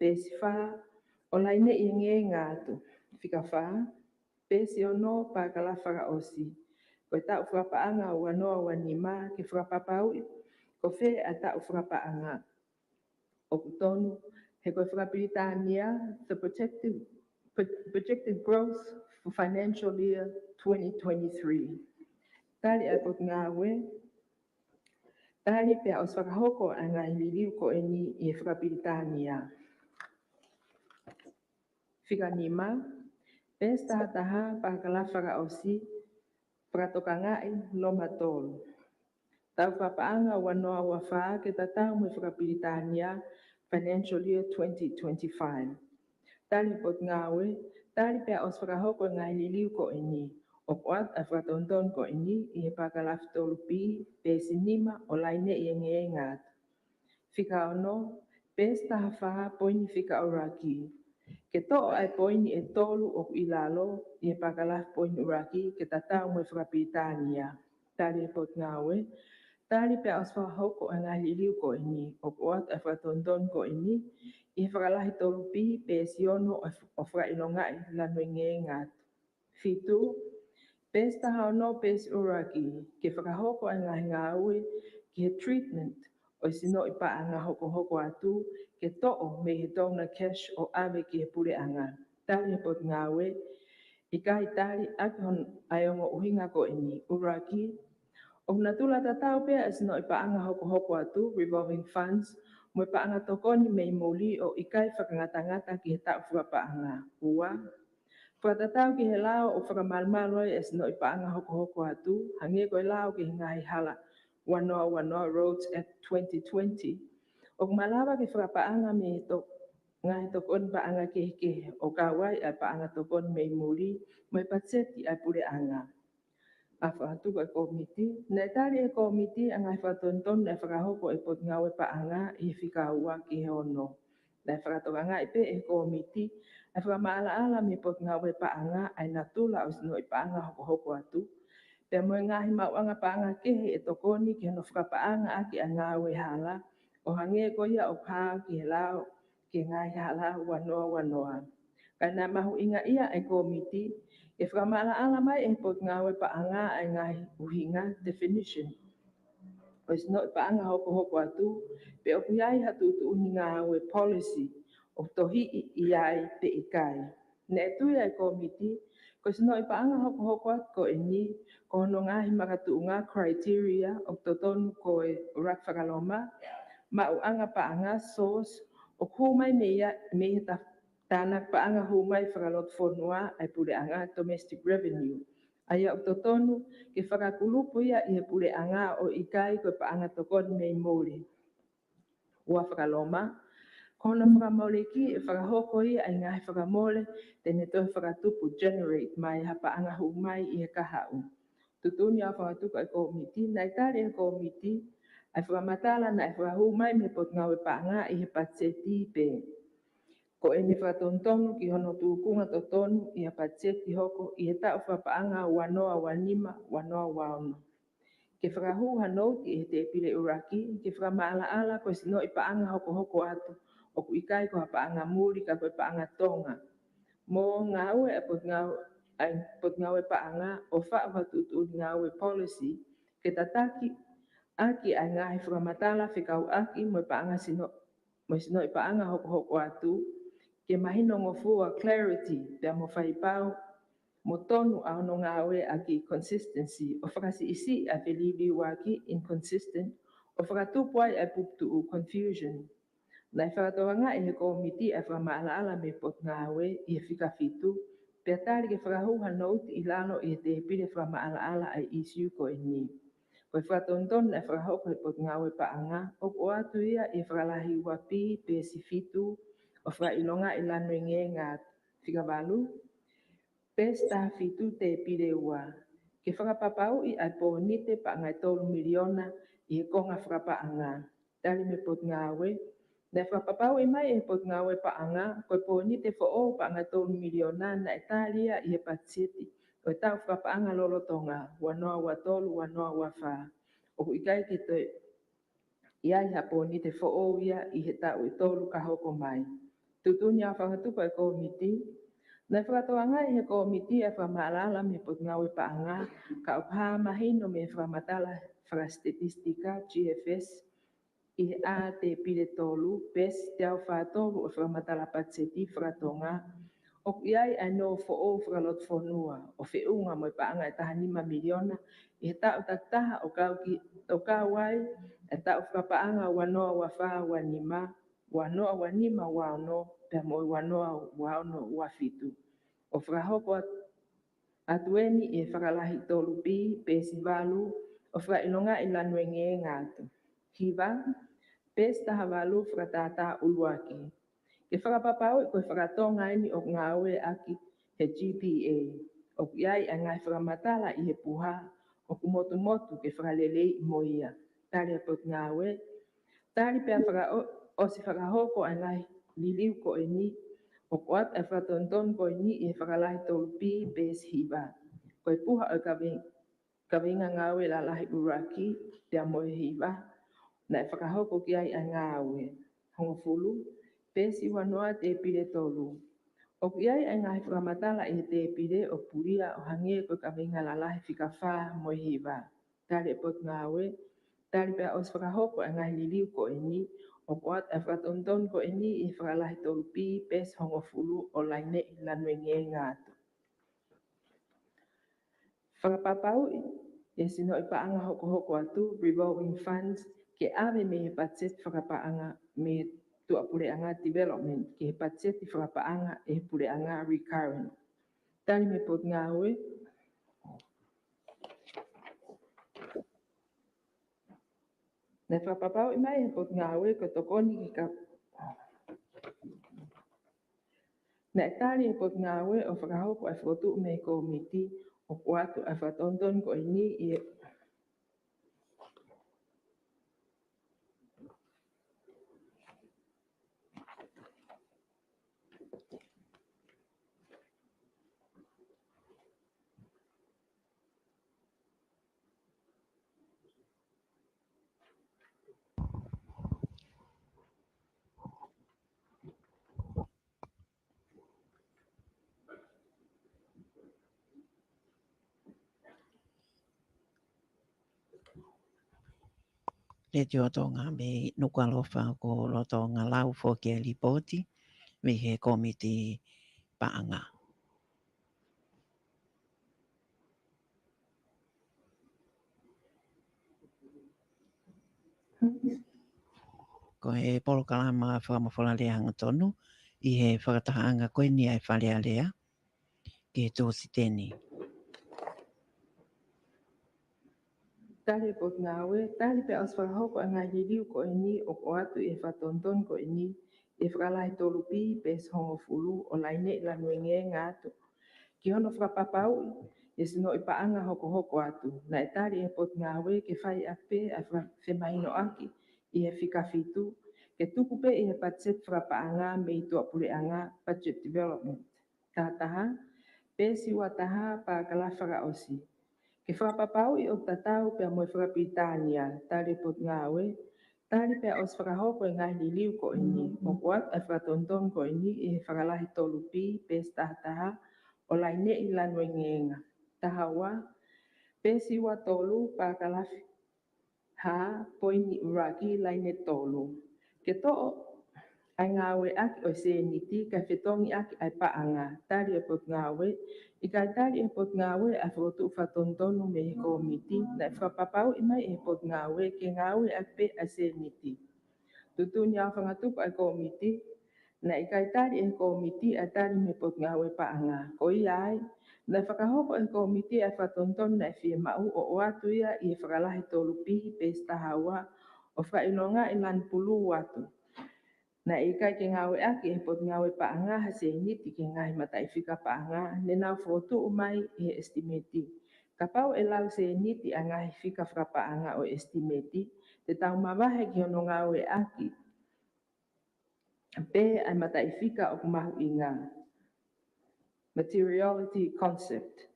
peesi fā, ʻo laineʻi engeenga atu. Fika fā, peesi ono, palakalafi fakaʻosi. Ko e taʻu fakapaʻanga ua noa ua nima, ke fakapapauʻi ko fē ʻa e taʻu fakapaʻanga ʻoku tonu, he ko e faka-Pilitānia, the projected, pro-, projected growth for financial year twenty twenty-three. Tali ʻa e Potungāue, tali pea ʻosi fakahoko ʻa e ngaahi liliu ko eni ʻi he faka-Pilitānia. Fika nima, peesi taha taha, palakalafi fakaʻosi, fakatokangaʻi, Loma tolu. Taʻu fakapaʻanga ua noa ua fā ke tatau mo e faka-Pilitānia, financial year twenty twenty-five. Tali ʻe he Potungāue, tali pea ʻosi fakahoko e ngaahi liliu ko eni ʻoku ʻoatu ʻa e fakatonutonu ko eni ʻi he palakalafi tolu B, peesi nima, ʻo laineʻi engeenga atu. Fika ono, peesi taha fā, poini fika ʻuluaki. Ke toʻo ʻa e poini ʻe tolu ʻoku ʻi lalo ʻi he palakalafi poini ʻuluaki ke tatau mo e faka-Pilitānia. Tali ʻe he Potungāue, tali pea ʻosi fakahoko ʻa e ngaahi liliu ko eni ʻoku ʻoatu ʻa e fakatonutonu ko eni ʻi he fakalahi tolu B, peesi ono, ʻo, ʻo fakaʻilongaʻi lanu engeenga atu. Fitu, peesi taha ono, peesi ʻuluaki, ke fakahoko ʻa e ngaahi ngāue ki he treatment ʻo e sinoʻi paʻanga hokohoko atu, ke toʻo mei he donor cash ʻo ʻave ki he puleʻanga. Tali ʻe he Potungāue, ʻikai tali ʻaki hono, ʻa e ongo ʻuhinga ko eni. ʻUluaki, ʻoku natula tatau pē ʻa e sinoʻi paʻanga hokohoko atu, revolving funds, mo e paʻanga tokoni mei muli ʻo ʻikai fakangatangata ki he taʻu fakapaʻanga. Ua, fakatatau ki he lao ʻoku fakamalumalu ai e sinoʻi paʻanga hokohoko atu, hangē ko e lao ki he ngaahi hala ua noa ua noa, Roads Act twenty twenty, ʻoku malava ke fakapaʻanga mei he to-, ngaahi tokoni paʻanga kehekehe ʻo kau ai ʻa e paʻanga tokoni mei muli mo e patiseti ʻa e puleʻanga. ʻA e fakatuku ʻa e kōmiti, naʻe tali ʻe he kōmiti ʻa e ngaahi fakatonutonu naʻe fakahoko ʻe he Potungāue Paʻanga ʻi he fika ua ki he ono. Naʻe fakatokangaʻi pē ʻe he kōmiti ʻa e fakamaʻalaʻala mei he Potungāue Paʻanga ʻa e natula ʻo e sinoʻi paʻanga hokohoko atu, pea mo e ngaahi maʻuʻanga paʻanga kehe ʻe tokoni ki hono fakapaʻanga ʻaki ʻa e ngāue hala, ʻo hangē ko ia ʻoku hā ki he lao ki he ngaahi hala ua noa ua noa. Ka naʻe mahuʻingaʻia ʻa e kōmiti ke fakamaʻalaʻala mai ʻe he Potungāue Paʻanga ʻa e ngaahi ʻuhinga, definition, ʻo e sinoʻi paʻanga hokohoko atu, pe ʻoku ʻi ai ha tuʻutuʻuni ngāue, policy, ʻoku tohiʻi ʻi ai pe ʻikai. Naʻe tui ʻa e kōmiti ko e sinoʻi paʻanga hokohoko atu ko eni, ko hono ngaahi makatuʻunga, criteria, ʻoku totonu ko e ʻuluaki fakaloma, maʻuʻanga paʻanga, source, ʻoku hū mai mei ia, mei he ta-, tānaki paʻanga hū mai fakaloto fonua ʻa e puleʻanga, domestic revenue. ʻA ia ʻoku totonu ke fakakulupu ia ʻi he puleʻanga ʻo ʻikai ko e paʻanga tokoni mei muli. Ua fakaloma, ko hono fakamoleki ʻe fakahoko ia ʻa e ngaahi fakamole te ne toe fakatupu, generate, mai ha paʻanga hū mai ʻi he kahaʻu. Tuʻutuʻuni ʻa e fakatuku ʻa e kōmiti, naʻe tali ʻe he kōmiti ʻa e fakamatala naʻe fakahū mai mei he Potungāue Paʻanga ʻi he patiseti pē ko ʻene fakatonutonu ki hono tūkunga totonu ʻi ha patiseti hoko ʻi he taʻu fakapaʻanga ua noa ua nima, ua noa ua ono. Ke fakahū ha nouti ʻe he tēpile ʻuluaki ke fakamaʻalaʻala ko e sinoʻi paʻanga hokohoko atu ʻoku ʻikai ko ha paʻanga muli ka ko e paʻanga Tonga. Mo ngāue ʻa e Potungāue, ʻa e Potungāue Paʻanga ʻo faʻu ha tuʻutuʻuni ngāue policy ke tataki ʻaki ʻa e ngaahi fakamatala fekauʻaki mo e paʻanga sino, mo e sinoʻi paʻanga hokohoko atu, ke mahinongofua, clarity, pea mo faipau mo tonu ʻa hono ngāueʻaki, consistency, ʻo fakasiʻisiʻi ʻa e feliliuaki, inconsistent, ʻo fakatupu ai ʻa e puputuʻu, confusion. Naʻe fakatokanga ʻe he kōmiti ʻa e fakamaʻalaʻala mei he Potungāue ʻi he fika fitu, pea tali ke fakahū ha nouti ʻi lalo ʻi he tēpile fakamaʻalaʻala ʻa e ʻīsiu ko eni. Ko e fakatonutonu naʻe fakahoko ʻe he Potungāue Paʻanga ʻoku ʻoatu ia ʻi he fakalahi ua B, peesi fitu, ʻo fakaʻilongaʻi lanu engeenga atu. Fika valu, peesi taha fitu, tēpile ua, ke fakapapauʻi ʻa e pōnite paʻanga ʻe tolu miliona ʻi he konga fakapaʻanga. Tali mei he Potungāue, naʻe fakapapauʻi mai ʻe he Potungāue Paʻanga ko e pōnite foʻou paʻanga ʻe tolu miliona naʻe tali ia ʻi he patiseti ʻo e taʻu fakapaʻanga lolotonga, ua noa ua tolu, ua noa ua fā. ʻOku ʻikai ke toe ʻi ai ha pōnite foʻou ia ʻi he taʻu ʻe tolu ka hoko mai. Tuʻutuʻuni ʻa e fakatuku ʻa e kōmiti, naʻe fakatokangaʻi ʻe he kōmiti ʻa e fakamaʻalaʻala mei he Potungāue Paʻanga ka ʻoku hā mahino mei he fakamatala fakasitetisika, G F S, ʻi he A, tēpile tolu, peesi teau fā tolu ʻo e fakamatala patiseti faka-Tonga, ʻoku ʻi ai ʻa e nō foʻou fakalotofonua ʻo feʻunga mo e paʻanga ʻe taha nima miliona ʻi he taʻu takitaha ʻo kau ki, ʻo kau ai ʻa e taʻu fakapaʻanga ua noa ua fā ua nima, ua noa ua nima ua ono, pea mo e ua noa ua ono ua fitu. ʻO fakahoko atu atu eni ʻi he fakalahi tolu B, peesi valu, ʻo fakaʻilongaʻi lanu engeenga atu. Hiva, peesi taha valu, fakatātā ʻuluaki. Ke fakapapauʻi ko e faka-Tonga eni ʻoku ngāueʻaki he G P A, ʻoku ʻi ai ʻa e ngaahi fakamatala ʻi he puha ʻoku motumotu ke fakaleleiʻi mo ia. Tali ʻa e Potungāue, tali pea fakaʻo-, ʻosi fakahoko ʻa e ngaahi liliu ko eni, ʻoku ʻoatu ʻa e fakatonutonu ko eni ʻi he fakalahi tolu B, peesi hiva. Ko e puha ʻo e kave-, kaveinga ngāue lalahi ʻuluaki pea mo e hiva, naʻe fakahoko ki ai ʻa e ngāue. Hongofulu, peesi ua noa, tēpile tolu. ʻOku ʻi ai ʻa e ngaahi fakamatala ʻi he tēpile ʻoku pulia ʻo hangē ko e kaveinga lalahi fika fā mo e hiva. Tali ʻe he Potungāue, tali pea ʻosi fakahoko ʻa e ngaahi liliu ko eni, ʻoku ʻoatu ʻa e fakatonutonu ko eni ʻi he fakalahi tolu B, peesi hongofulu ʻo laineʻi lanu engeenga atu. Fakapapauʻi ʻe he sinoʻi paʻanga hokohoko atu, revolving funds, ke ʻave mei he patiseti fakapaʻanga mei he tuʻapuleʻanga development ki he patiseti fakapaʻanga ʻe he puleʻanga recurrent. Tali mei he Potungāue, naʻe fakapapauʻi mai ʻe he Potungāue ko e tokoni ki ka-, naʻe tali ʻe he Potungāue ʻo fakahoko ʻa e fokotuʻu mei he kōmiti, ʻoku ʻoatu ʻa e fakatonutonu ko eni ʻi he Letiō Tonga mei Nukuʻalofa, ʻoku lolotonga lau foki e lipooti mei he kōmiti paʻanga. Ko e polokalama fakamafola lea hangatonu ʻi he fakatahaʻanga ko eni ʻa e Fale Alea ki he Tōsiteni. Tali ʻe he Potungāue, tali pea ʻosi fakahoko ʻa e ngaahi liliu ko eni ʻoku ʻoatu ʻi he fakatonutonu ko eni ʻi he fakalahi tolu B, peesi hongofulu ʻo laineʻi lanu engeenga atu ki hono fakapapauʻi ʻi he sinoʻi paʻanga hokohoko atu. Naʻe tali ʻe he Potungāue ke fai ʻaki pē ʻa e fa-, femahinoʻaki ʻi he fika fitu, ke tuku pē ʻi he patiseti fakapaʻanga mei tuʻapuleʻanga, budget development. Taha taha, peesi ua taha, parakalafi fakaʻosi. Ke fakapapauʻi ʻoku tatau pea mo e fakapilitānia, tali ʻe he Potungāue, tali pea ʻosi fakahoko e ngaahi liliu ko eni, ʻoku ʻoatu ʻa e fakatonutonu ko eni ʻi he fakalahi tolu B, peesi taha taha, ʻo laineʻi lanu engeenga. Taha ua, peesi ua tolu, parakalafi ha, poini ʻuluaki, laine tolu. Ke toʻo ʻa e ngāueʻaki ʻo e sēniti kae fetongi ʻaki ʻa e paʻanga, tali ʻe he Potungāue. ʻIkai tali ʻe he Potungāue ʻa e fokotuʻu fakatonutonu mei he kōmiti, naʻe fakapapauʻi mai ʻe he Potungāue ke ngāueʻaki pē ʻa e sēniti. Tuʻutuʻuni ʻa e aofangatuku ʻa e kōmiti, naʻe ʻikai tali ʻe he kōmiti ʻa e tali mei he Potungāue paʻanga. Ko ia ai, naʻe fakahoko ʻe he kōmiti ʻa e fakatonutonu naʻe fiemaʻu ʻo ʻoatu ia ʻi he fakalahi tolu B, peesi taha ua, ʻo fakaʻilongaʻi lanu pulū atu. Naʻe ʻikai ke ngāueʻaki ʻe he Potungāue paʻanga ha sēniti ki he ngaahi mataʻifika paʻanga ne nau fokotuʻu mai ʻi he ʻesitimeti. Kapau ʻe lau sēniti ʻa e ngaahi fika fakapaʻanga ʻo e ʻesitimeti, te tau mavahe ki hono ngāueʻaki pē ʻa e mataʻifika ʻoku mahuʻinga. Materiality concept.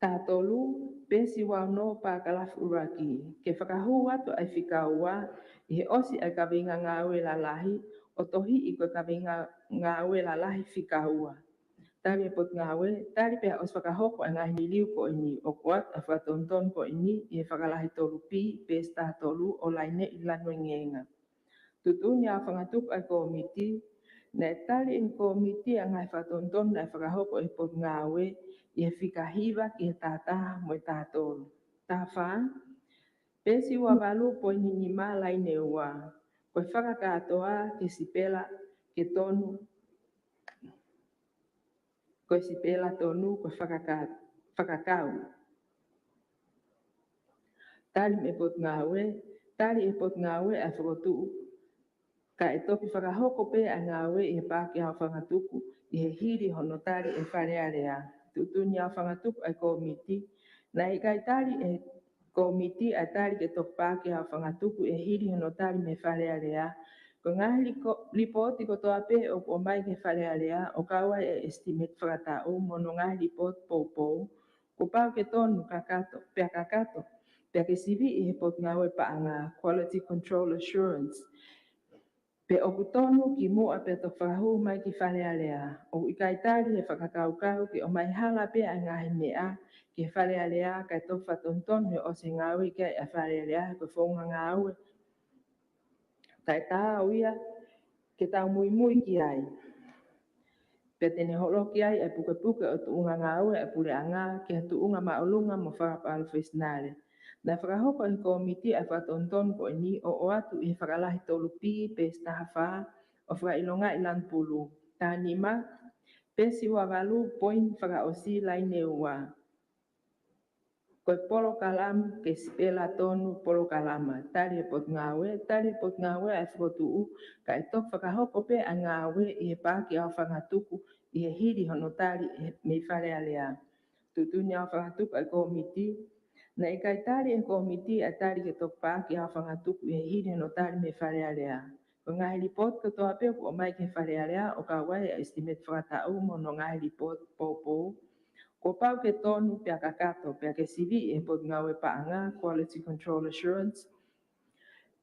Taha tolu, peesi ua ono, parakalafi ʻuluaki. Ke fakahū atu ʻa e fika ua ʻi he ʻosi ʻa e kaveinga ngāue lalahi, ʻo tohiʻi ko e kaveinga ngāue lalahi fika ua. Tali ʻe he Potungāue, tali pea ʻosi fakahoko ʻa e ngaahi liliu ko eni, ʻoku ʻoatu ʻa e fakatonutonu ko eni ʻi he fakalahi tolu B, peesi taha tolu, ʻo laineʻi lanu engeenga. Tuʻutuʻuni ʻa e aofangatuku ʻa e kōmiti, naʻe tali ʻe he kōmiti ʻa e ngaahi fakatonutonu naʻe fakahoko ʻe he Potungāue ʻi he fika hiva ki he taha taha mo e taha tolu. Taha fā, peesi ua valu, poini nima, laine ua. Ko e fakakātoa ke sipela ke tonu, ko e sipela tonu, ko e fakaka-, fakakau. Tali mei he Potungāue, tali ʻe he Potungāue ʻa e fokotuʻu, ka ʻe toki fakahoko pē ʻa e ngāue ʻi he paaki ʻa e aofangatuku ʻi he hili hono tali ʻe he Fale Alea. Tuʻutuʻuni ʻa e aofangatuku ʻa e kōmiti, naʻe ʻikai tali ʻe he kōmiti ʻa e tali ke toki paaki ʻa e aofangatuku ʻi he hili hono tali mei he Fale Alea. Ko e ngaahi liko-, lipooti kotoa pē ʻoku ʻomai ki he Fale Alea, ʻo kau ai ʻa e ʻesitimeti fakataʻu mo hono ngaahi lipooti poupou, kuo pau ke tonu kakato, pea kakato, pea ke siviʻi ʻe he Potungāue paʻanga, quality control assurance. Pea ʻoku tonu kimuʻa pea toki fakahū mai ki Fale Alea. ʻOku ʻikai tali ʻe he fakakaukau ke ʻomai hala pē ʻa e ngaahi meʻa ki he Fale Alea, kae toki fakatonutonu he ʻosi e ngāue ki ai ʻa e Fale Alea, ko e founga ngāue taʻetaau ia ke tau muimui ki ai. Pea te ne holoki ai ʻa e pukepuke ʻo e tuʻunga ngāue ʻa e puleʻanga ki ha tuʻunga māʻolunga mo fakapalofesinale. Naʻe fakahoko ʻe he kōmiti ʻa e fakatonutonu ko eni ʻo ʻoatu ʻi he fakalahi tolu B, peesi taha fā, ʻo fakaʻilongaʻi lanu pulū. Taha nima, peesi ua valu, poini fakaʻosi, laine ua. Ko e polokalama ke sipela tonu polokalama, tali ʻe he Potungāue, tali ʻe he Potungāue ʻa e fokotuʻu, ka ʻe toki fakahoko pē ʻa e ngāue ʻi he paaki ʻa e aofangatuku ʻi he hili hono tali ʻe he, mei Fale Alea. Tuʻutuʻuni ʻa e aofangatuku ʻa e kōmiti, naʻe ʻikai tali ʻe he kōmiti ʻa e tali ke toki paaki ʻa e aofangatuku ʻi he hili hono tali mei Fale Alea. Ko e ngaahi lipooti kotoa pē ʻoku ʻomai ki he Fale Alea, ʻo kau ai ʻa e ʻesitimeti fakataʻu mo hono ngaahi lipooti poupou, kuo pau ke tonu pea kakato, pea ke siviʻi ʻe he Potungāue paʻanga, quality control assurance.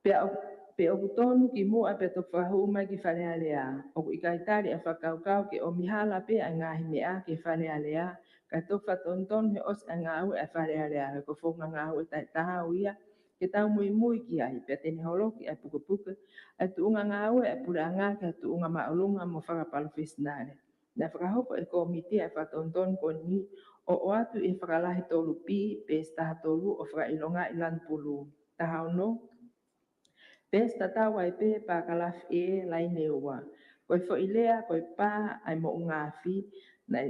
Pea ʻo-, pea ʻoku tonu kimuʻa pea toki fakahū mai ki Fale Alea. ʻOku ʻikai tali ʻa e fakakaukau ke ʻomi hala pē ʻa e ngaahi meʻa ki he Fale Alea, kae toki fakatonutonu he ʻosi ʻa e ngāue ʻa e Fale Alea, he ko e founga ngāue taʻetaau ia ke tau muimui ki ai, pea te ne holoki ʻa e pukepuke ʻa e tuʻunga ngāue ʻa e puleʻanga ki ha tuʻunga māʻolunga mo fakapalofesinale. Naʻe fakahoko ʻe he kōmiti ʻa e fakatonutonu ko eni ʻo ʻoatu ʻi he fakalahi tolu B, peesi taha tolu, ʻo fakaʻilongaʻi lanu pulū. Taha ono, peesi tatau ai pē, parakalafi E, laine ua. Ko e foʻi lea ko e pā ʻa e moʻunga afi, naʻe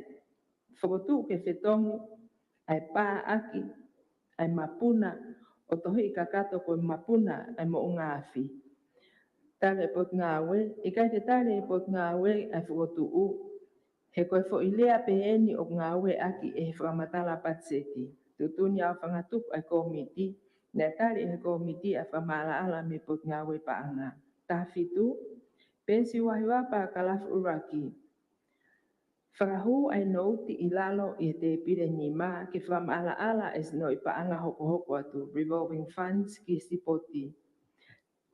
fokotuʻu ke fetongi ʻa e pā ʻaki ʻa e mapuna, ʻo tohiʻi kakato ko e mapuna ʻa e moʻunga afi. Tali ʻe he Potungāue, ʻikai ke tali ʻe he Potungāue ʻa e fokotuʻu, He ko e foʻi lea pē ʻeni ʻoku ngāueʻaki ʻe he fakamatala patiseti. Tuʻutuʻuni ʻa e fanga tupu ʻa e kōmiti, naʻe tali ʻe he kōmiti ʻa e fakamaʻalaʻala mei he Potungāue Paʻanga. Taha fitu, peesi ua hiva, parakalafi ʻuluaki. Fakahū ʻa e nouti ʻi lalo ʻi he tēpile nima ke fakamaʻalaʻala ʻa e sinoʻi paʻanga hokohoko atu, revolving funds, ki he sipoti.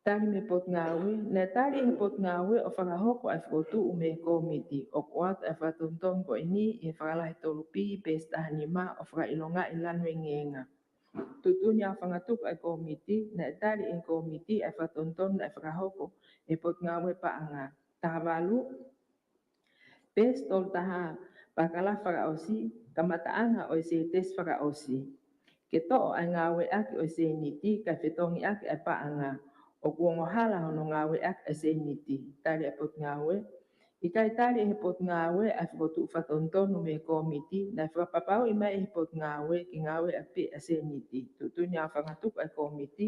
Tali mei he Potungāue, naʻe tali ʻe he Potungāue ʻo fakahoko ʻa e fokotuʻu mei he kōmiti, ʻoku ʻoatu ʻa e fakatonutonu ko ʻeni ʻi he fakalahi tolu pī, peesi taha nima, ʻo fakaʻilongaʻi lanu engeenga. Tuʻutuʻuni ʻa e fanga tupu ʻa e kōmiti, naʻe tali ʻe he kōmiti ʻa e fakatonutonu naʻe fakahoko ʻe he Potungāue Paʻanga. Taha valu, peesi tolu taha, parakalafi fakaʻosi, kamataʻanga ʻo e sētesi fakaʻosi. Ke toʻo ʻa e ngāueʻaki ʻo e sēniti, kae fetongiʻaki ʻa e paʻanga, ʻoku ongo hala hono ngāueʻaki ʻa e sēniti. Tali ʻa e Potungāue, ʻikai tali ʻe he Potungāue ʻa e fokotuʻu fakatonutonu mei he kōmiti, naʻe fakapapauʻi mai ʻe he Potungāue ke ngāueʻaki pē ʻa e sēniti. Tuʻutuʻuni ʻa e fanga tupu ʻa e kōmiti,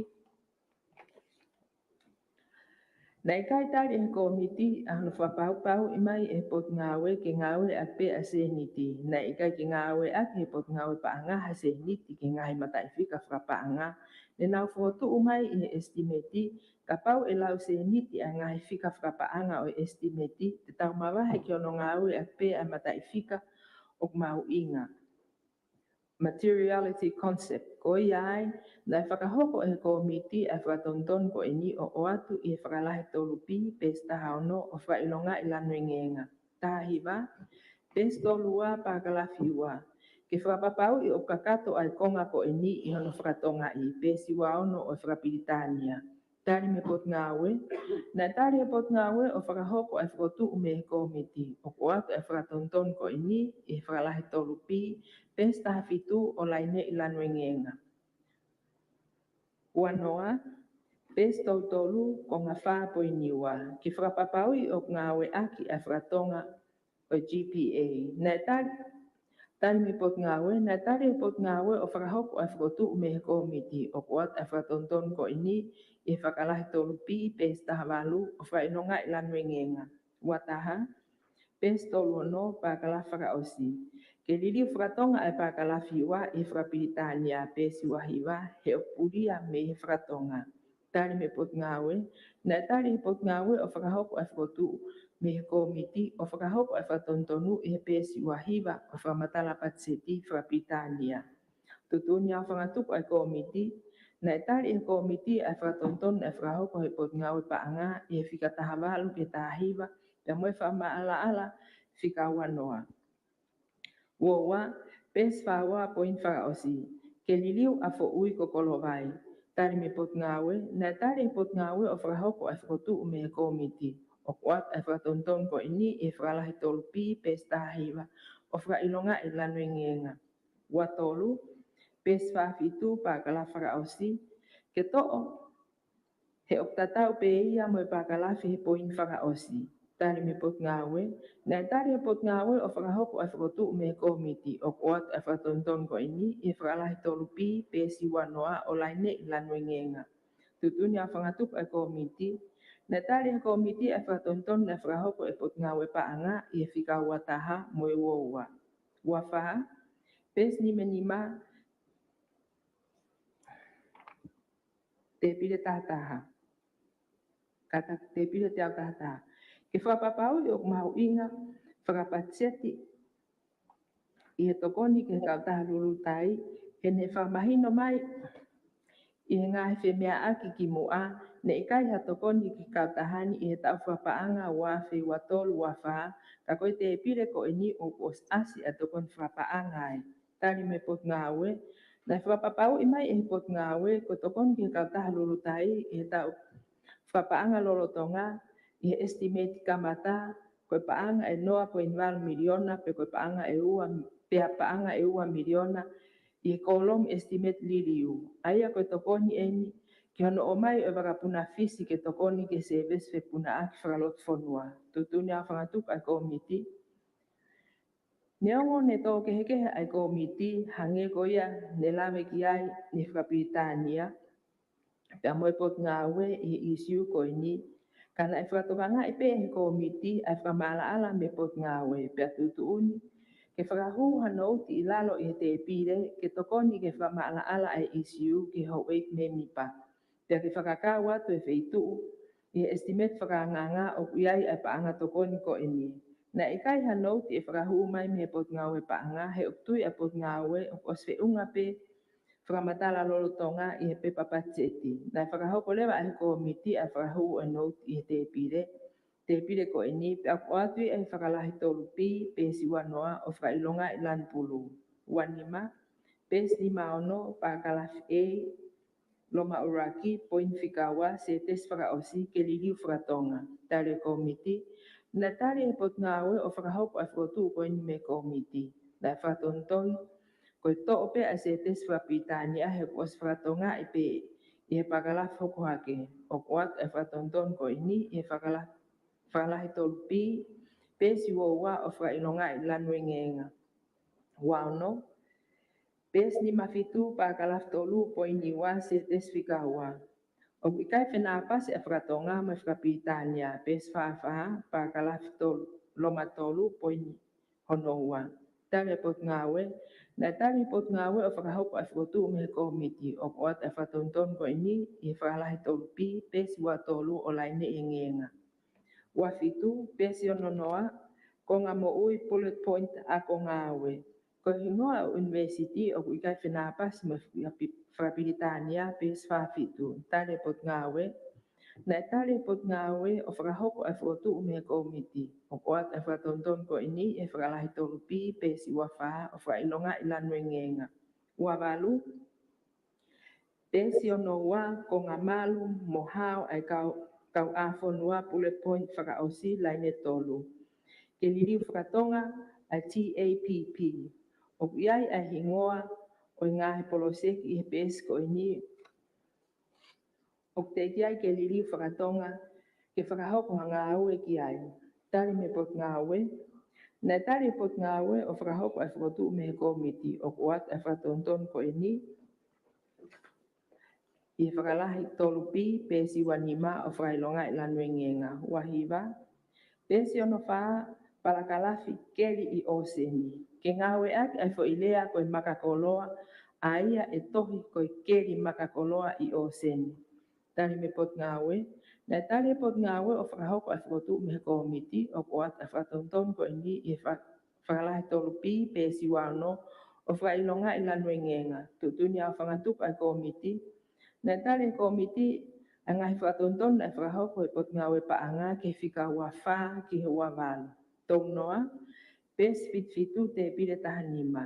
naʻe ʻikai tali ʻe he kōmiti ʻa hono fakapaupauʻi mai ʻe he Potungāue ke ngāueʻaki pē ʻa e sēniti. Naʻe ʻikai ke ngāueʻaki ʻe he Potungāue Paʻanga ha sēniti ki he ngaahi mataʻifika fakapaʻanga ne nau fokotuʻu mai ʻi he ʻesitimeti. Kapau ʻe lau sēniti ʻa e ngaahi fika fakapaʻanga ʻo e ʻesitimeti, te tau mavahe ki hono ngāueʻaki pē ʻa e mataʻifika ʻoku mahuʻinga, materiality concept. Ko ia ai, naʻe fakahoko ʻe he kōmiti ʻa e fakatonutonu ko ʻeni ʻo ʻoatu ʻi he fakalahi tolu pī, peesi taha ono, ʻo fakaʻilongaʻi lanu engeenga. Taha hiva, peesi tolu ua, parakalafi ua. Ke fakapapauʻi ʻoku kakato ʻa e konga ko ʻeni ʻi hono fakatongaʻi, peesi ua ono ʻo e fakapilitānia. Tali mei he Potungāue, naʻe tali ʻe he Potungāue ʻo fakahoko ʻa e fokotuʻu mei he kōmiti, ʻoku ʻoatu ʻa e fakatonutonu ko ʻeni ʻi he fakalahi tolu pī, peesi taha fitu, ʻo laineʻi lanu engeenga. Ua noa, peesi tolu tolu, konga fā poini ua, ke fakapapauʻi ʻoku ngāueʻaki ʻa e fakatonga ʻo e G P A. Naʻe tali, tali mei he Potungāue, naʻe tali ʻe he Potungāue ʻo fakahoko ʻa e fokotuʻu mei he kōmiti, ʻoku ʻoatu ʻa e fakatonutonu ko ʻeni ʻi he fakalahi tolu pī, peesi taha valu, ʻo fakaʻilongaʻi lanu engeenga. Ua taha, peesi tolu ono, parakalafi fakaʻosi. Ke liliu fakatonga ʻa e parakalafi ua ʻi he fakapilitānia, peesi ua hiva, he ʻoku pulia mei he fakatonga. Tali mei he Potungāue, naʻe tali ʻe he Potungāue ʻo fakahoko ʻa e fokotuʻu mei he kōmiti ʻo fakahoko ʻa e fakatonutonu ʻi he peesi ua hiva ʻo e fakamatala patiseti fakapilitānia. Tuʻutuʻuni ʻa e fanga tupu ʻa e kōmiti, naʻe tali ʻe he kōmiti ʻa e fakatonutonu naʻe fakahoko ʻe he Potungāue Paʻanga ʻi he fika taha valu ki he taha hiva, pea mo e fakamaʻalaʻala fika ua noa. Ua ua, peesi fā ua, poini fakaʻosi. Ke liliu ʻa Foʻui ko Kolovai. Tali mei he Potungāue, naʻe tali ʻe he Potungāue ʻo fakahoko ʻa e fokotuʻu mei he kōmiti, ʻoku ʻoatu ʻa e fakatonutonu ko ʻeni ʻi he fakalahi tolu pī, peesi taha hiva, ʻo fakaʻilongaʻi lanu engeenga. Ua tolu, peesi fā fitu, parakalafi fakaʻosi. Ke toʻo, he ʻoku tatau pē ia mo e parakalafi he poini fakaʻosi. Tali mei he Potungāue, naʻe tali ʻe he Potungāue ʻo fakahoko ʻa e fokotuʻu mei he kōmiti, ʻoku ʻoatu ʻa e fakatonutonu ko ʻeni ʻi he fakalahi tolu pī, peesi ua noa, ʻo laineʻi lanu engeenga. Tuʻutuʻuni ʻa e fanga tupu ʻa e kōmiti, naʻe tali ʻe he kōmiti ʻa e fakatonutonu naʻe fakahoko ʻe he Potungāue Paʻanga ʻi he fika ua taha mo e ua ua. Ua fā, peesi nima nima, tēpile taha taha. Kata tēpile teau taha taha. Ke fakapapauʻi ʻoku mahuʻinga fakapatiseti ʻi he tokoni ki he kautaha lulutai, he ne fakamahino mai ʻi he ngaahi femeaʻaki kimuʻa, ne ʻikai ha tokoni ki he kautaha ni ʻi he taʻu fakapaʻanga ua afe ua tolu ua fā, ka ko e tēpile ko ʻeni ʻoku ʻosi ʻasi ʻa e tokoni fakapaʻanga ai. Tali mei he Potungāue, naʻe fakapapauʻi mai ʻe he Potungāue ko e tokoni ki he kautaha lulutai ʻi he taʻu fakapaʻanga lolotonga, ʻi he estimate kamata, ko e paʻanga ʻe noa poini valu miliona, pe ko e paʻanga ʻe ua, pea paʻanga ʻe ua miliona, ʻi he kōlomu estimate liliu. ʻA ia ko e tokoni ʻeni ki hono ʻomai ʻo e vakapuna Fisi ke tokoni ki he sēvesi fepunaʻaki fakalotofonua. Tuʻutuʻuni ʻa e fanga tupu ʻa e kōmiti, neongo ne tō kehekehe ʻa e kōmiti, hangē ko ia ne lave ki ai ʻe he fakapilitānia pea mo e Potungāue ʻi he ʻīsiu ko ʻeni, Ka naʻe fakatokangaʻi pē ʻe he kōmiti ʻa e fakamaʻalaʻala mei he potungāue, pea tuʻutuʻuni ke fakahū ha nouti ʻi lalo ʻi he tēpile ke tokoni ki he fakamaʻalaʻala ʻa e ʻisiū ki he houʻeiki mēmipa, pea ke fakakau atu e feituʻu ʻi he estimate fakaangaanga ʻoku ʻi ai ʻa e paʻanga tokoni ko eni. Naʻe ʻikai ha nouti ʻe fakahū mai mei he potungāue paʻanga, he ʻoku tui ʻa e potungāue ʻoku ʻosi feʻunga pē fakamatala lolotonga ʻi he pepa patiseti. Naʻe fakahoko leva ʻe he kōmiti ʻa e fakahū ʻo e nouti ʻi he tēpile, tēpile ko eni, pea ʻoku ʻoatu ia ʻi he fakalahi tolu B, peesi ua noa, ʻo fakaʻilongaʻi lanu pulū. Ua nima, peesi nima ono, parakalafi A, loma ʻuluaki, poini fika ua, sētesi fakaʻosi, ke liliu fakatonga. Tali ʻe he kōmiti, naʻe tali ʻe he potungāue ʻo fakahoko ʻa e fokotuʻu ko eni mei he kōmiti. Naʻe fakatonutonu ko e toʻo pē ʻa e sētesi fakapilitānia he kuo ʻosi fakatongaʻi pē ʻi he parakalafi hoko hake. ʻOku ʻoatu ʻa e fakatonutonu ko eni ʻi he fakala-, fakalahi tolu B, peesi ua ua, ʻo fakaʻilongaʻi lanu engeenga. Ua ono, peesi nima fitu, parakalafi tolu, poini ua, sētesi fika ua. ʻOku ʻikai fenāpasi ʻa e fakatonga mo e fakapilitānia, peesi fā fā, parakalafi tolu, loma tolu, poini hono ua. Tali ʻe he potungāue, naʻe tali ʻe he potungāue ʻo fakahoko ʻa e fokotuʻu mei he kōmiti. ʻOku ʻoatu ʻa e fakatonutonu ko eni ʻi he fakalahi tolu B, peesi ua tolu, ʻo laine ʻi he engeenga. Ua fitu, peesi ono noa, konga moʻui, bullet point, ako ngāue. Ko e hingoa ʻo e ʻunivēsiti ʻoku ʻikai fenāpasi mo e fakapi-, fakapilitānia, peesi fā fitu. Tali ʻe he potungāue, naʻe tali ʻe he potungāue ʻo fakahoko ʻa e fokotuʻu mei he kōmiti. ʻOku ʻoatu ʻa e fakatonutonu ko eni ʻi he fakalahi tolu B, peesi ua fā, ʻo fakaʻilongaʻi lanu engeenga. Ua valu, peesi ono ua, konga malu mo hao ʻa e kau, kauʻāfonua, bullet point fakaʻosi, laine tolu, ke liliu fakatonga ʻa e T A P P. ʻOku ʻi ai ʻa e hingoa ʻo e ngaahi poloseki ʻi he peesi ko eni ʻoku teʻeki ai ke liliu fakatonga ke fakahoko ha ngāue ki ai. Tali mei he potungāue, naʻe tali ʻe he potungāue ʻo fakahoko ʻa e fokotuʻu mei he kōmiti. ʻOku ʻoatu ʻa e fakatonutonu ko eni ʻi he fakalahi tolu B, peesi ua nima, ʻo fakaʻilongaʻi lanu engeenga. Ua hiva, peesi ono fā, parakalafi keli ʻi ʻōseni. Ke ngāueʻaki ʻa e foʻi lea ko e makakoloa, ʻa ia ʻe tohi ko e keli makakoloa ʻi ʻōseni. Tali mei he potungāue, naʻe tali ʻe he potungāue ʻo fakahoko ʻa e fokotuʻu mei he kōmiti. ʻOku ʻoatu ʻa e fakatonutonu ko eni ʻi he fa-, fakalahi tolu B, peesi ua ono, ʻo fakaʻilongaʻi lanu engeenga. Tuʻutuʻuni ʻa e aofangatuku ʻa e kōmiti, naʻe tali ʻe he kōmiti ʻa e ngaahi fakatonutonu naʻe fakahoko ʻe he potungāue paʻanga ki he fika ua fā ki he ua valu. Tolu noa, peesi fitu fitu, tēpile taha nima.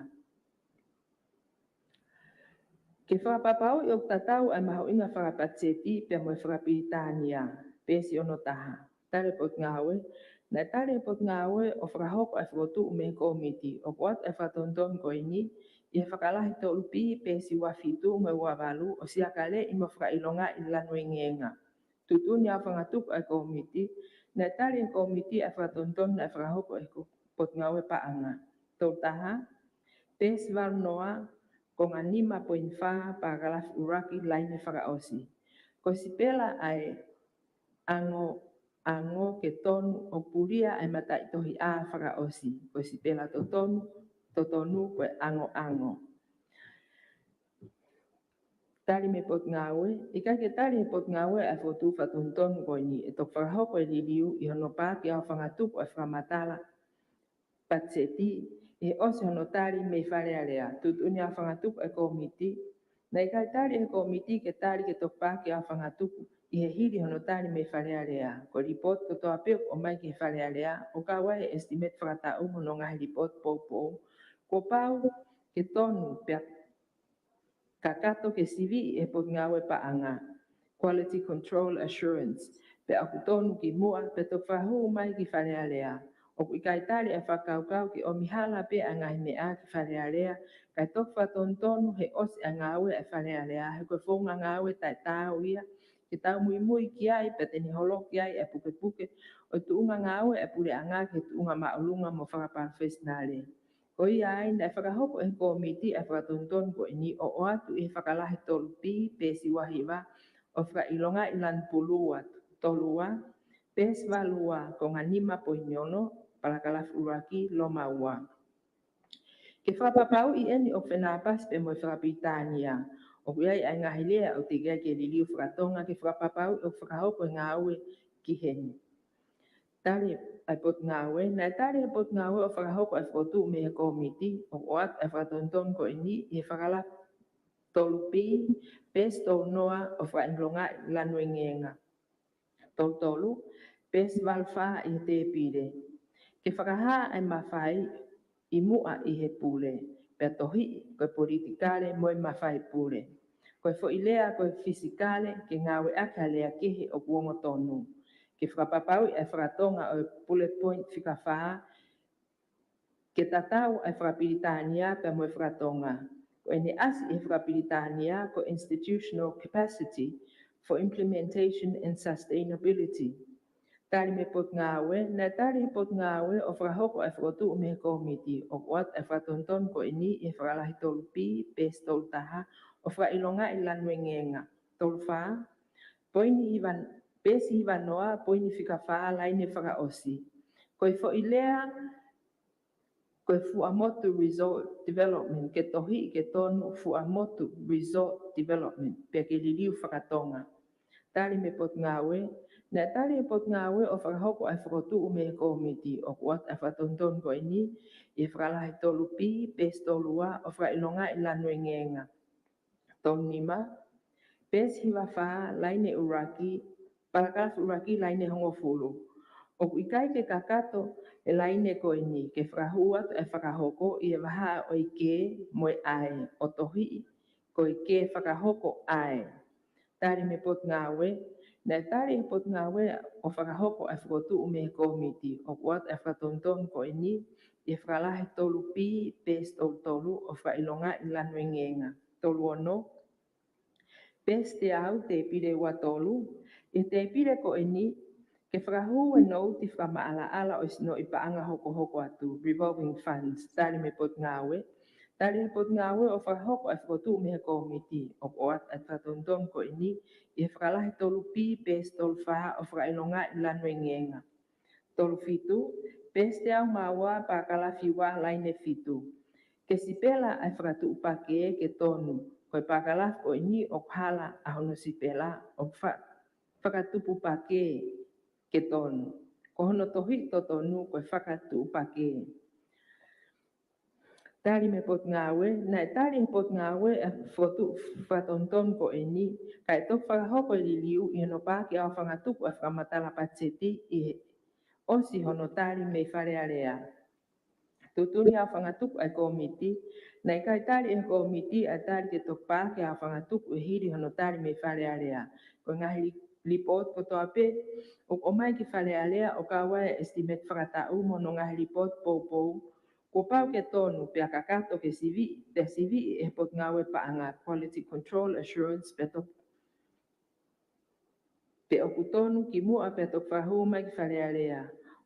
Ke fakapapauʻi ʻoku tatau ʻa e mahuʻinga fakapatiseti pea mo e fakapilitānia, peesi ono taha. Tali ʻe he potungāue, naʻe tali ʻe he potungāue ʻo fakahoko ʻa e fokotuʻu mei he kōmiti. ʻOku ʻoatu ʻa e fakatonutonu ko eni ʻi he fakalahi tolu B, peesi ua fitu mo e ua valu, ʻo siakaleʻi mo fakaʻilongaʻi lanu engeenga. Tuʻutuʻuni ʻa e aofangatuku ʻa e kōmiti, naʻe tali ʻe he kōmiti ʻa e fakatonutonu naʻe fakahoko ʻe he ko-, potungāue paʻanga. Tolu taha, peesi valu noa, konga nima poini fā, parakalafi ʻuluaki, laine fakaʻosi. Ko e sipela ʻa e ango, ango ke tonu ʻo pulia ʻa e mataʻitohi A fakaʻosi. Ko e sipela totonu, totonu ko e angoango. Tali mei he potungāue, ʻikai ke tali ʻe he potungāue ʻa e fokotuʻu fakatonutonu ko eni. ʻE toki fakahoko e liliu ʻi hono paaki ʻa e aofangatuku ʻa e fakamatala patiseti ʻi he ʻosi hono tali mei Fale Alea. Tuʻutuʻuni ʻa e aofangatuku ʻa e kōmiti, naʻe ʻikai tali ʻe he kōmiti ke tali ke toki paaki ʻa e aofangatuku ʻi he hili hono tali mei Fale Alea. Ko e lipooti kotoa pē ʻoku ʻomai ki Fale Alea, ʻo kau ai e estimate fakataʻu mo hono ngaahi lipooti poupou, kuo pau ke tonu pea kakato ke siviʻi ʻe he potungāue paʻanga, quality control assurance, pea ʻoku tonu ki muʻa pea toki fakahū mai ki Fale Alea. ʻOku ʻikai tali ʻa e fakakaukau ke ʻomi hala pē ʻa e ngaahi meʻa ki Fale Alea, kae toki fakatonutonu he ʻosi ʻa e ngāue ʻa Fale Alea, he ko e founga ngāue taʻetaau ia ke tau muimui ki ai, pea te ne holoki ai ʻa e pukepuke ʻo e tuʻunga ngāue ʻa e puleʻanga ki he tuʻunga māʻolunga mo fakapalofesinale. Ko ia ai, naʻe fakahoko ʻe he kōmiti ʻa e fakatonutonu ko eni ʻo ʻoatu ʻi he fakalahi tolu B, peesi ua hiva, ʻo fakaʻilongaʻi lanu pulū atu. Tolu ua, Peesi valu ua, konga nima poini ono, palakalafi ʻuluaki, Loma ua. Ke fakapapauʻi ʻeni ʻoku fenāpasi pē mo e fakapilitānia, ʻoku ʻi ai ʻa e ngaahi lea ʻoku teʻeki ai ke liliu fakatonga ke fakapapauʻi ʻoku fakahoko e ngāue ki heni. Tali ʻa e potungāue. Naʻe tali ʻe he potungāue ʻo fakahoko ʻa e fokotuʻu mei he kōmiti ʻoku ʻoatu ʻa e fakatonutonu ko eni ʻi he fakalafi tolu B, peesi tolu noa, ʻo fakaʻilongaʻi lanu engeenga. Tolu tolu, peesi valu fā ʻi he tēpile. Ke fakahā ʻa e mafai ʻi muʻa ʻi he pule, pea tohiʻi ko e politikale mo e mafai pule. Ko e foʻi lea ko e fisikale ke ngāueʻaki ha lea kehe ʻoku ongo tonu. Ke fakapapauʻi ʻa e fakatonga ʻo e bullet point fika fā, ke tatau ʻa e fakapilitānia pea mo e fakatonga. Ko ʻene ʻasi ʻi he fakapilitānia ko e institutional capacity for implementation and sustainability. Tali mei he potungāue. Naʻe tali ʻe he potungāue ʻo fakahoko ʻa e fokotuʻu mei he kōmiti ʻoku ʻoatu ʻa e fakatonutonu ko eni ʻi he fakalafi tolu B, peesi tolu taha, ʻo fakaʻilongaʻi lanu engeenga. Tolu fā, poini hiva, peesi hiva noa, poini fika fā, laine fakaʻosi. Ko e foʻi lea ko e Fuaʻamotu Resort Development, ke tohiʻi ke tonu Fuaʻamotu Resort Development, pea ke liliu fakatonga. Tali mei he potungāue. Naʻe tali ʻe he potungāue ʻo fakahoko ʻa e fokotuʻu mei he kōmiti ʻoku ʻoatu ʻa e fakatonutonu ko eni ʻi he fakalafi tolu B, peesi tolu ua, ʻo fakaʻilongaʻi lanu engeenga. Tolu nima, peesi hiva fā, laine ʻuluaki, palakalafi ʻuluaki, laine hongofulu. ʻOku ʻikai ke kakato e laine ko eni ke fakahū atu ʻa e fakahoko ʻi he vahaʻa ʻo e ke mo e ʻa e, ʻo tohiʻi ko e ke fakahoko ʻa e. Tali mei he potungāue. Naʻe tali ʻe he potungāue ʻo fakahoko ʻa e fokotuʻu mei he kōmiti ʻoku ʻoatu ʻa e fakatonutonu ko eni ʻi he fakalafi tolu B, peesi tolu tolu, ʻo fakaʻilongaʻi lanu engeenga. Tolu ono, peesi teau, tēpile ua tolu. ʻI he tēpile ko eni, ke fakahū e nouti fakamaʻalaʻala ʻo e sinoʻi paʻanga hokohoko atu, revolving funds, tali mei he potungāue. Tali ʻe he potungāue ʻo fakahoko ʻa e fokotuʻu mei he kōmiti ʻoku ʻoatu ʻa e fakatonutonu ko eni ʻi he fakalafi tolu B, peesi tolu fā, ʻo fakaʻilongaʻi lanu engeenga. Tolu fitu, peesi teau mā ua, palakalafi ua, laine fitu. Ke sipela ʻa e fakatuʻupakē ke tonu. Ko e pakalafi ko eni ʻoku hala ʻa hono sipela, ʻoku fa-, fakatupupakē ke tonu. Ko hono tohiʻi totonu ko e fakatuʻupakē. Tali mei he potungāue. Naʻe tali ʻe he potungāue ʻa e fokotuʻu fakatonutonu ko eni, kae toki fakahoko e liliu ʻi hono paaki ʻa e aofangatuku ʻa e fakamatala patiseti ʻi he ʻosi hono tali mei Fale Alea. Tuʻutuʻuni ʻa e aofangatuku ʻa e kōmiti. Naʻe ʻikai tali ʻe he kōmiti ʻa e tali ke toki paaki ʻa e aofangatuku ʻi he hili hono tali mei Fale Alea. Ko e ngaahi li-, lipooti kotoa pē ʻoku ʻomai ki Fale Alea ʻo kau ai e estimate fakataʻu mo hono ngaahi lipooti poupou, kuo pau ke tonu pea kakato ke siviʻi, pea siviʻi ʻe he Potungāue Paʻanga, quality control assurance, pea to-, pe ʻoku tonu kimuʻa pea toki fakahū mai ki Fale Alea.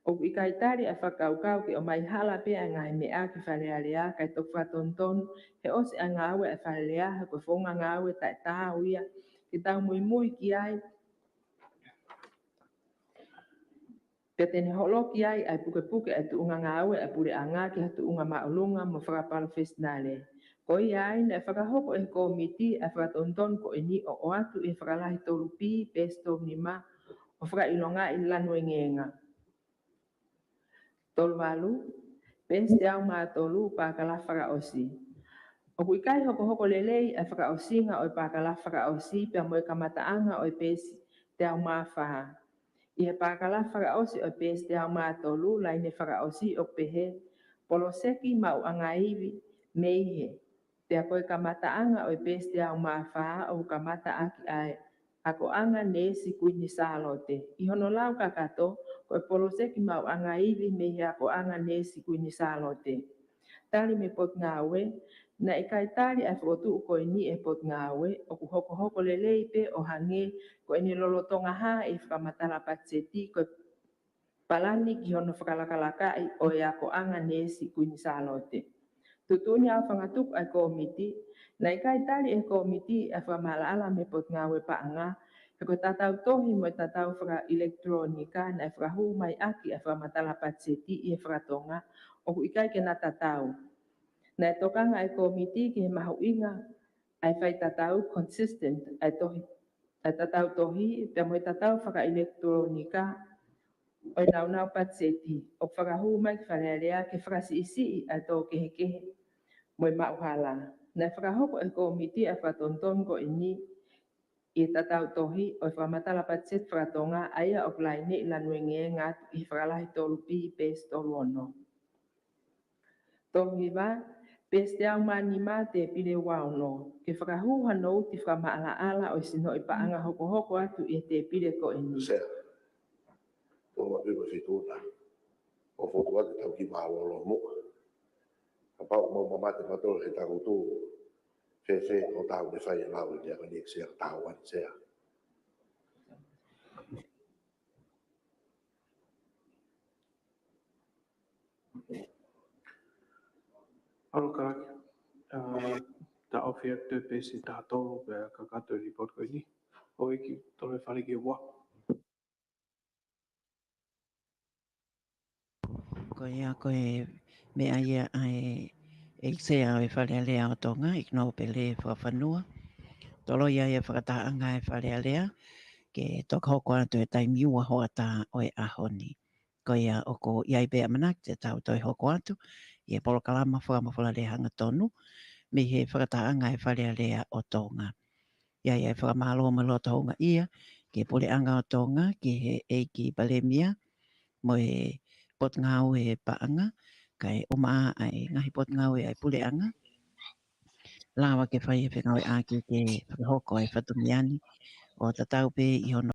ʻOku ʻikai tali ʻa e fakakaukau ke ʻomai hala pē ʻa e ngaahi meʻa ki Fale Alea, kae toki fakatonutonu he ʻosi ʻa e ngāue ʻa Fale Alea, he ko e founga ngāue taʻetaau ia ke tau muimui ki ai. Pea te ne holoki ai ʻa e pukepuke ʻa e tuʻunga ngāue ʻa e puleʻanga ki ha tuʻunga māʻolunga mo fakapalofesinale. Ko ia ai naʻe fakahoko ʻe he kōmiti ʻa e fakatonutonu ko eni ʻo ʻoatu ʻi he fakalahi tolu B, peesi tolu nima, ʻo fakaʻilongaʻi lanu engeenga. Tolu valu, peesi teau mā tolu, pakalafi fakaʻosi. ʻOku ʻikai hokohoko lelei ʻa e fakaʻosinga ʻo e pakalafi fakaʻosi pea mo e kamataʻanga ʻo e peesi teau mā fā. ʻI he pakalafi fakaʻosi ʻo e peesi teau mā tolu, laine fakaʻosi ʻoku pehē, poloseki maʻuʻanga ivi mei he. Pea ko e kamataʻanga ʻo e peesi teau mā fā ʻoku kamata ʻaki ʻa e akoʻanga neesi Kuini Sālote. ʻI hono lau kakato, ko e poloseki maʻuʻanga ivi mei he akoʻanga neesi Kuini Sālote. Tali mei he Potungāue, naʻe ʻikai tali ʻa e fokotuʻu ko eni ʻe he Potungāue, ʻoku hokohoko lelei pē ʻo hangē ko ʻene lolotonga hā ʻi he fakamatala patiseti ko e palani ki hono fakalakalakaʻi ʻo e akoʻanga neesi Kuini Sālote. Tuʻutuʻuni ʻa e aofangatuku ʻa e kōmiti, naʻe ʻikai tali ʻe he kōmiti ʻa e fakamaʻalaʻala mei he Potungāue Paʻanga He ko e tatau tohi mo e tatau fakaʻilekitulōnika naʻe fakahū mai ʻaki ʻa e fakamatala patiseti ʻi he fakatonga ʻoku ʻikai ke na tatau. Naʻe tokanga ʻa e kōmiti ki he mahuʻinga ʻa e faitatau, consistent, ʻa e tohi, ʻa e tatau tohi pea mo e tatau fakaʻilekitulōnika ʻo e nāunau patiseti ʻoku fakahū mai ki Fale Alea ke fakasiʻisiʻi ʻa e tō kehekehe mo e maʻuhala. Naʻe fakahoko ʻe he kōmiti ʻa e fakatonutonu ko eni ʻi he tatau tohi ʻo e fakamatala patiseti fakatonga ʻa ia ʻoku laineʻi lanu engeenga atu ʻi he fakalahi tolu B peesi tolu ono. Tolu hiva, peesi teau mā nima, tēpile ua ono, ke fakahū ha nouti fakamaʻalaʻala ʻo e sinoʻi paʻanga hokohoko atu ʻi he tēpile ko eni. Sea. Tō atu ʻi he fitu na. ʻO fotu atu tau ki mālōlō muʻa. Kapau mau mamate mātou he tangutu, fēfē ʻo tau ne fai e lau ʻi he ako ni Sea, tau atu Sea. Alo ka, uh, ta ofi atu peesi taha tolu pea kakato e report ko eni. ʻOku ʻikai tole fale ki ua. Ko ia ko e meʻa ia ʻa e ʻEiki Sea ʻo e Fale Alea ʻo Tonga, ʻIkinoʻo Pele Fakafanua. Toloi ia e fakatahaʻanga ʻa e Fale Alea ke toki hoko atu he taimi ua hoʻatā ʻo e ʻaho ni. Ko ia ʻoku ʻi ai pē ʻamanaki te tau toe hoko atu ʻi he polokalama fakamafola lea hangatonu mei he fakatahaʻanga ʻa e Fale Alea ʻo Tonga. ʻI ai ʻa e fakamālō mo e loto houngaʻia ki he Puleʻanga ʻo Tonga, ki he ʻEiki Palēmia mo e Potungāue Paʻanga, kae ʻumaʻā ʻa e ngaahi potungāue ʻa e Puleʻanga, lava ke fai e fengāueʻaki ke fakahoko e fatongia ni ʻo tatau pē ʻi hono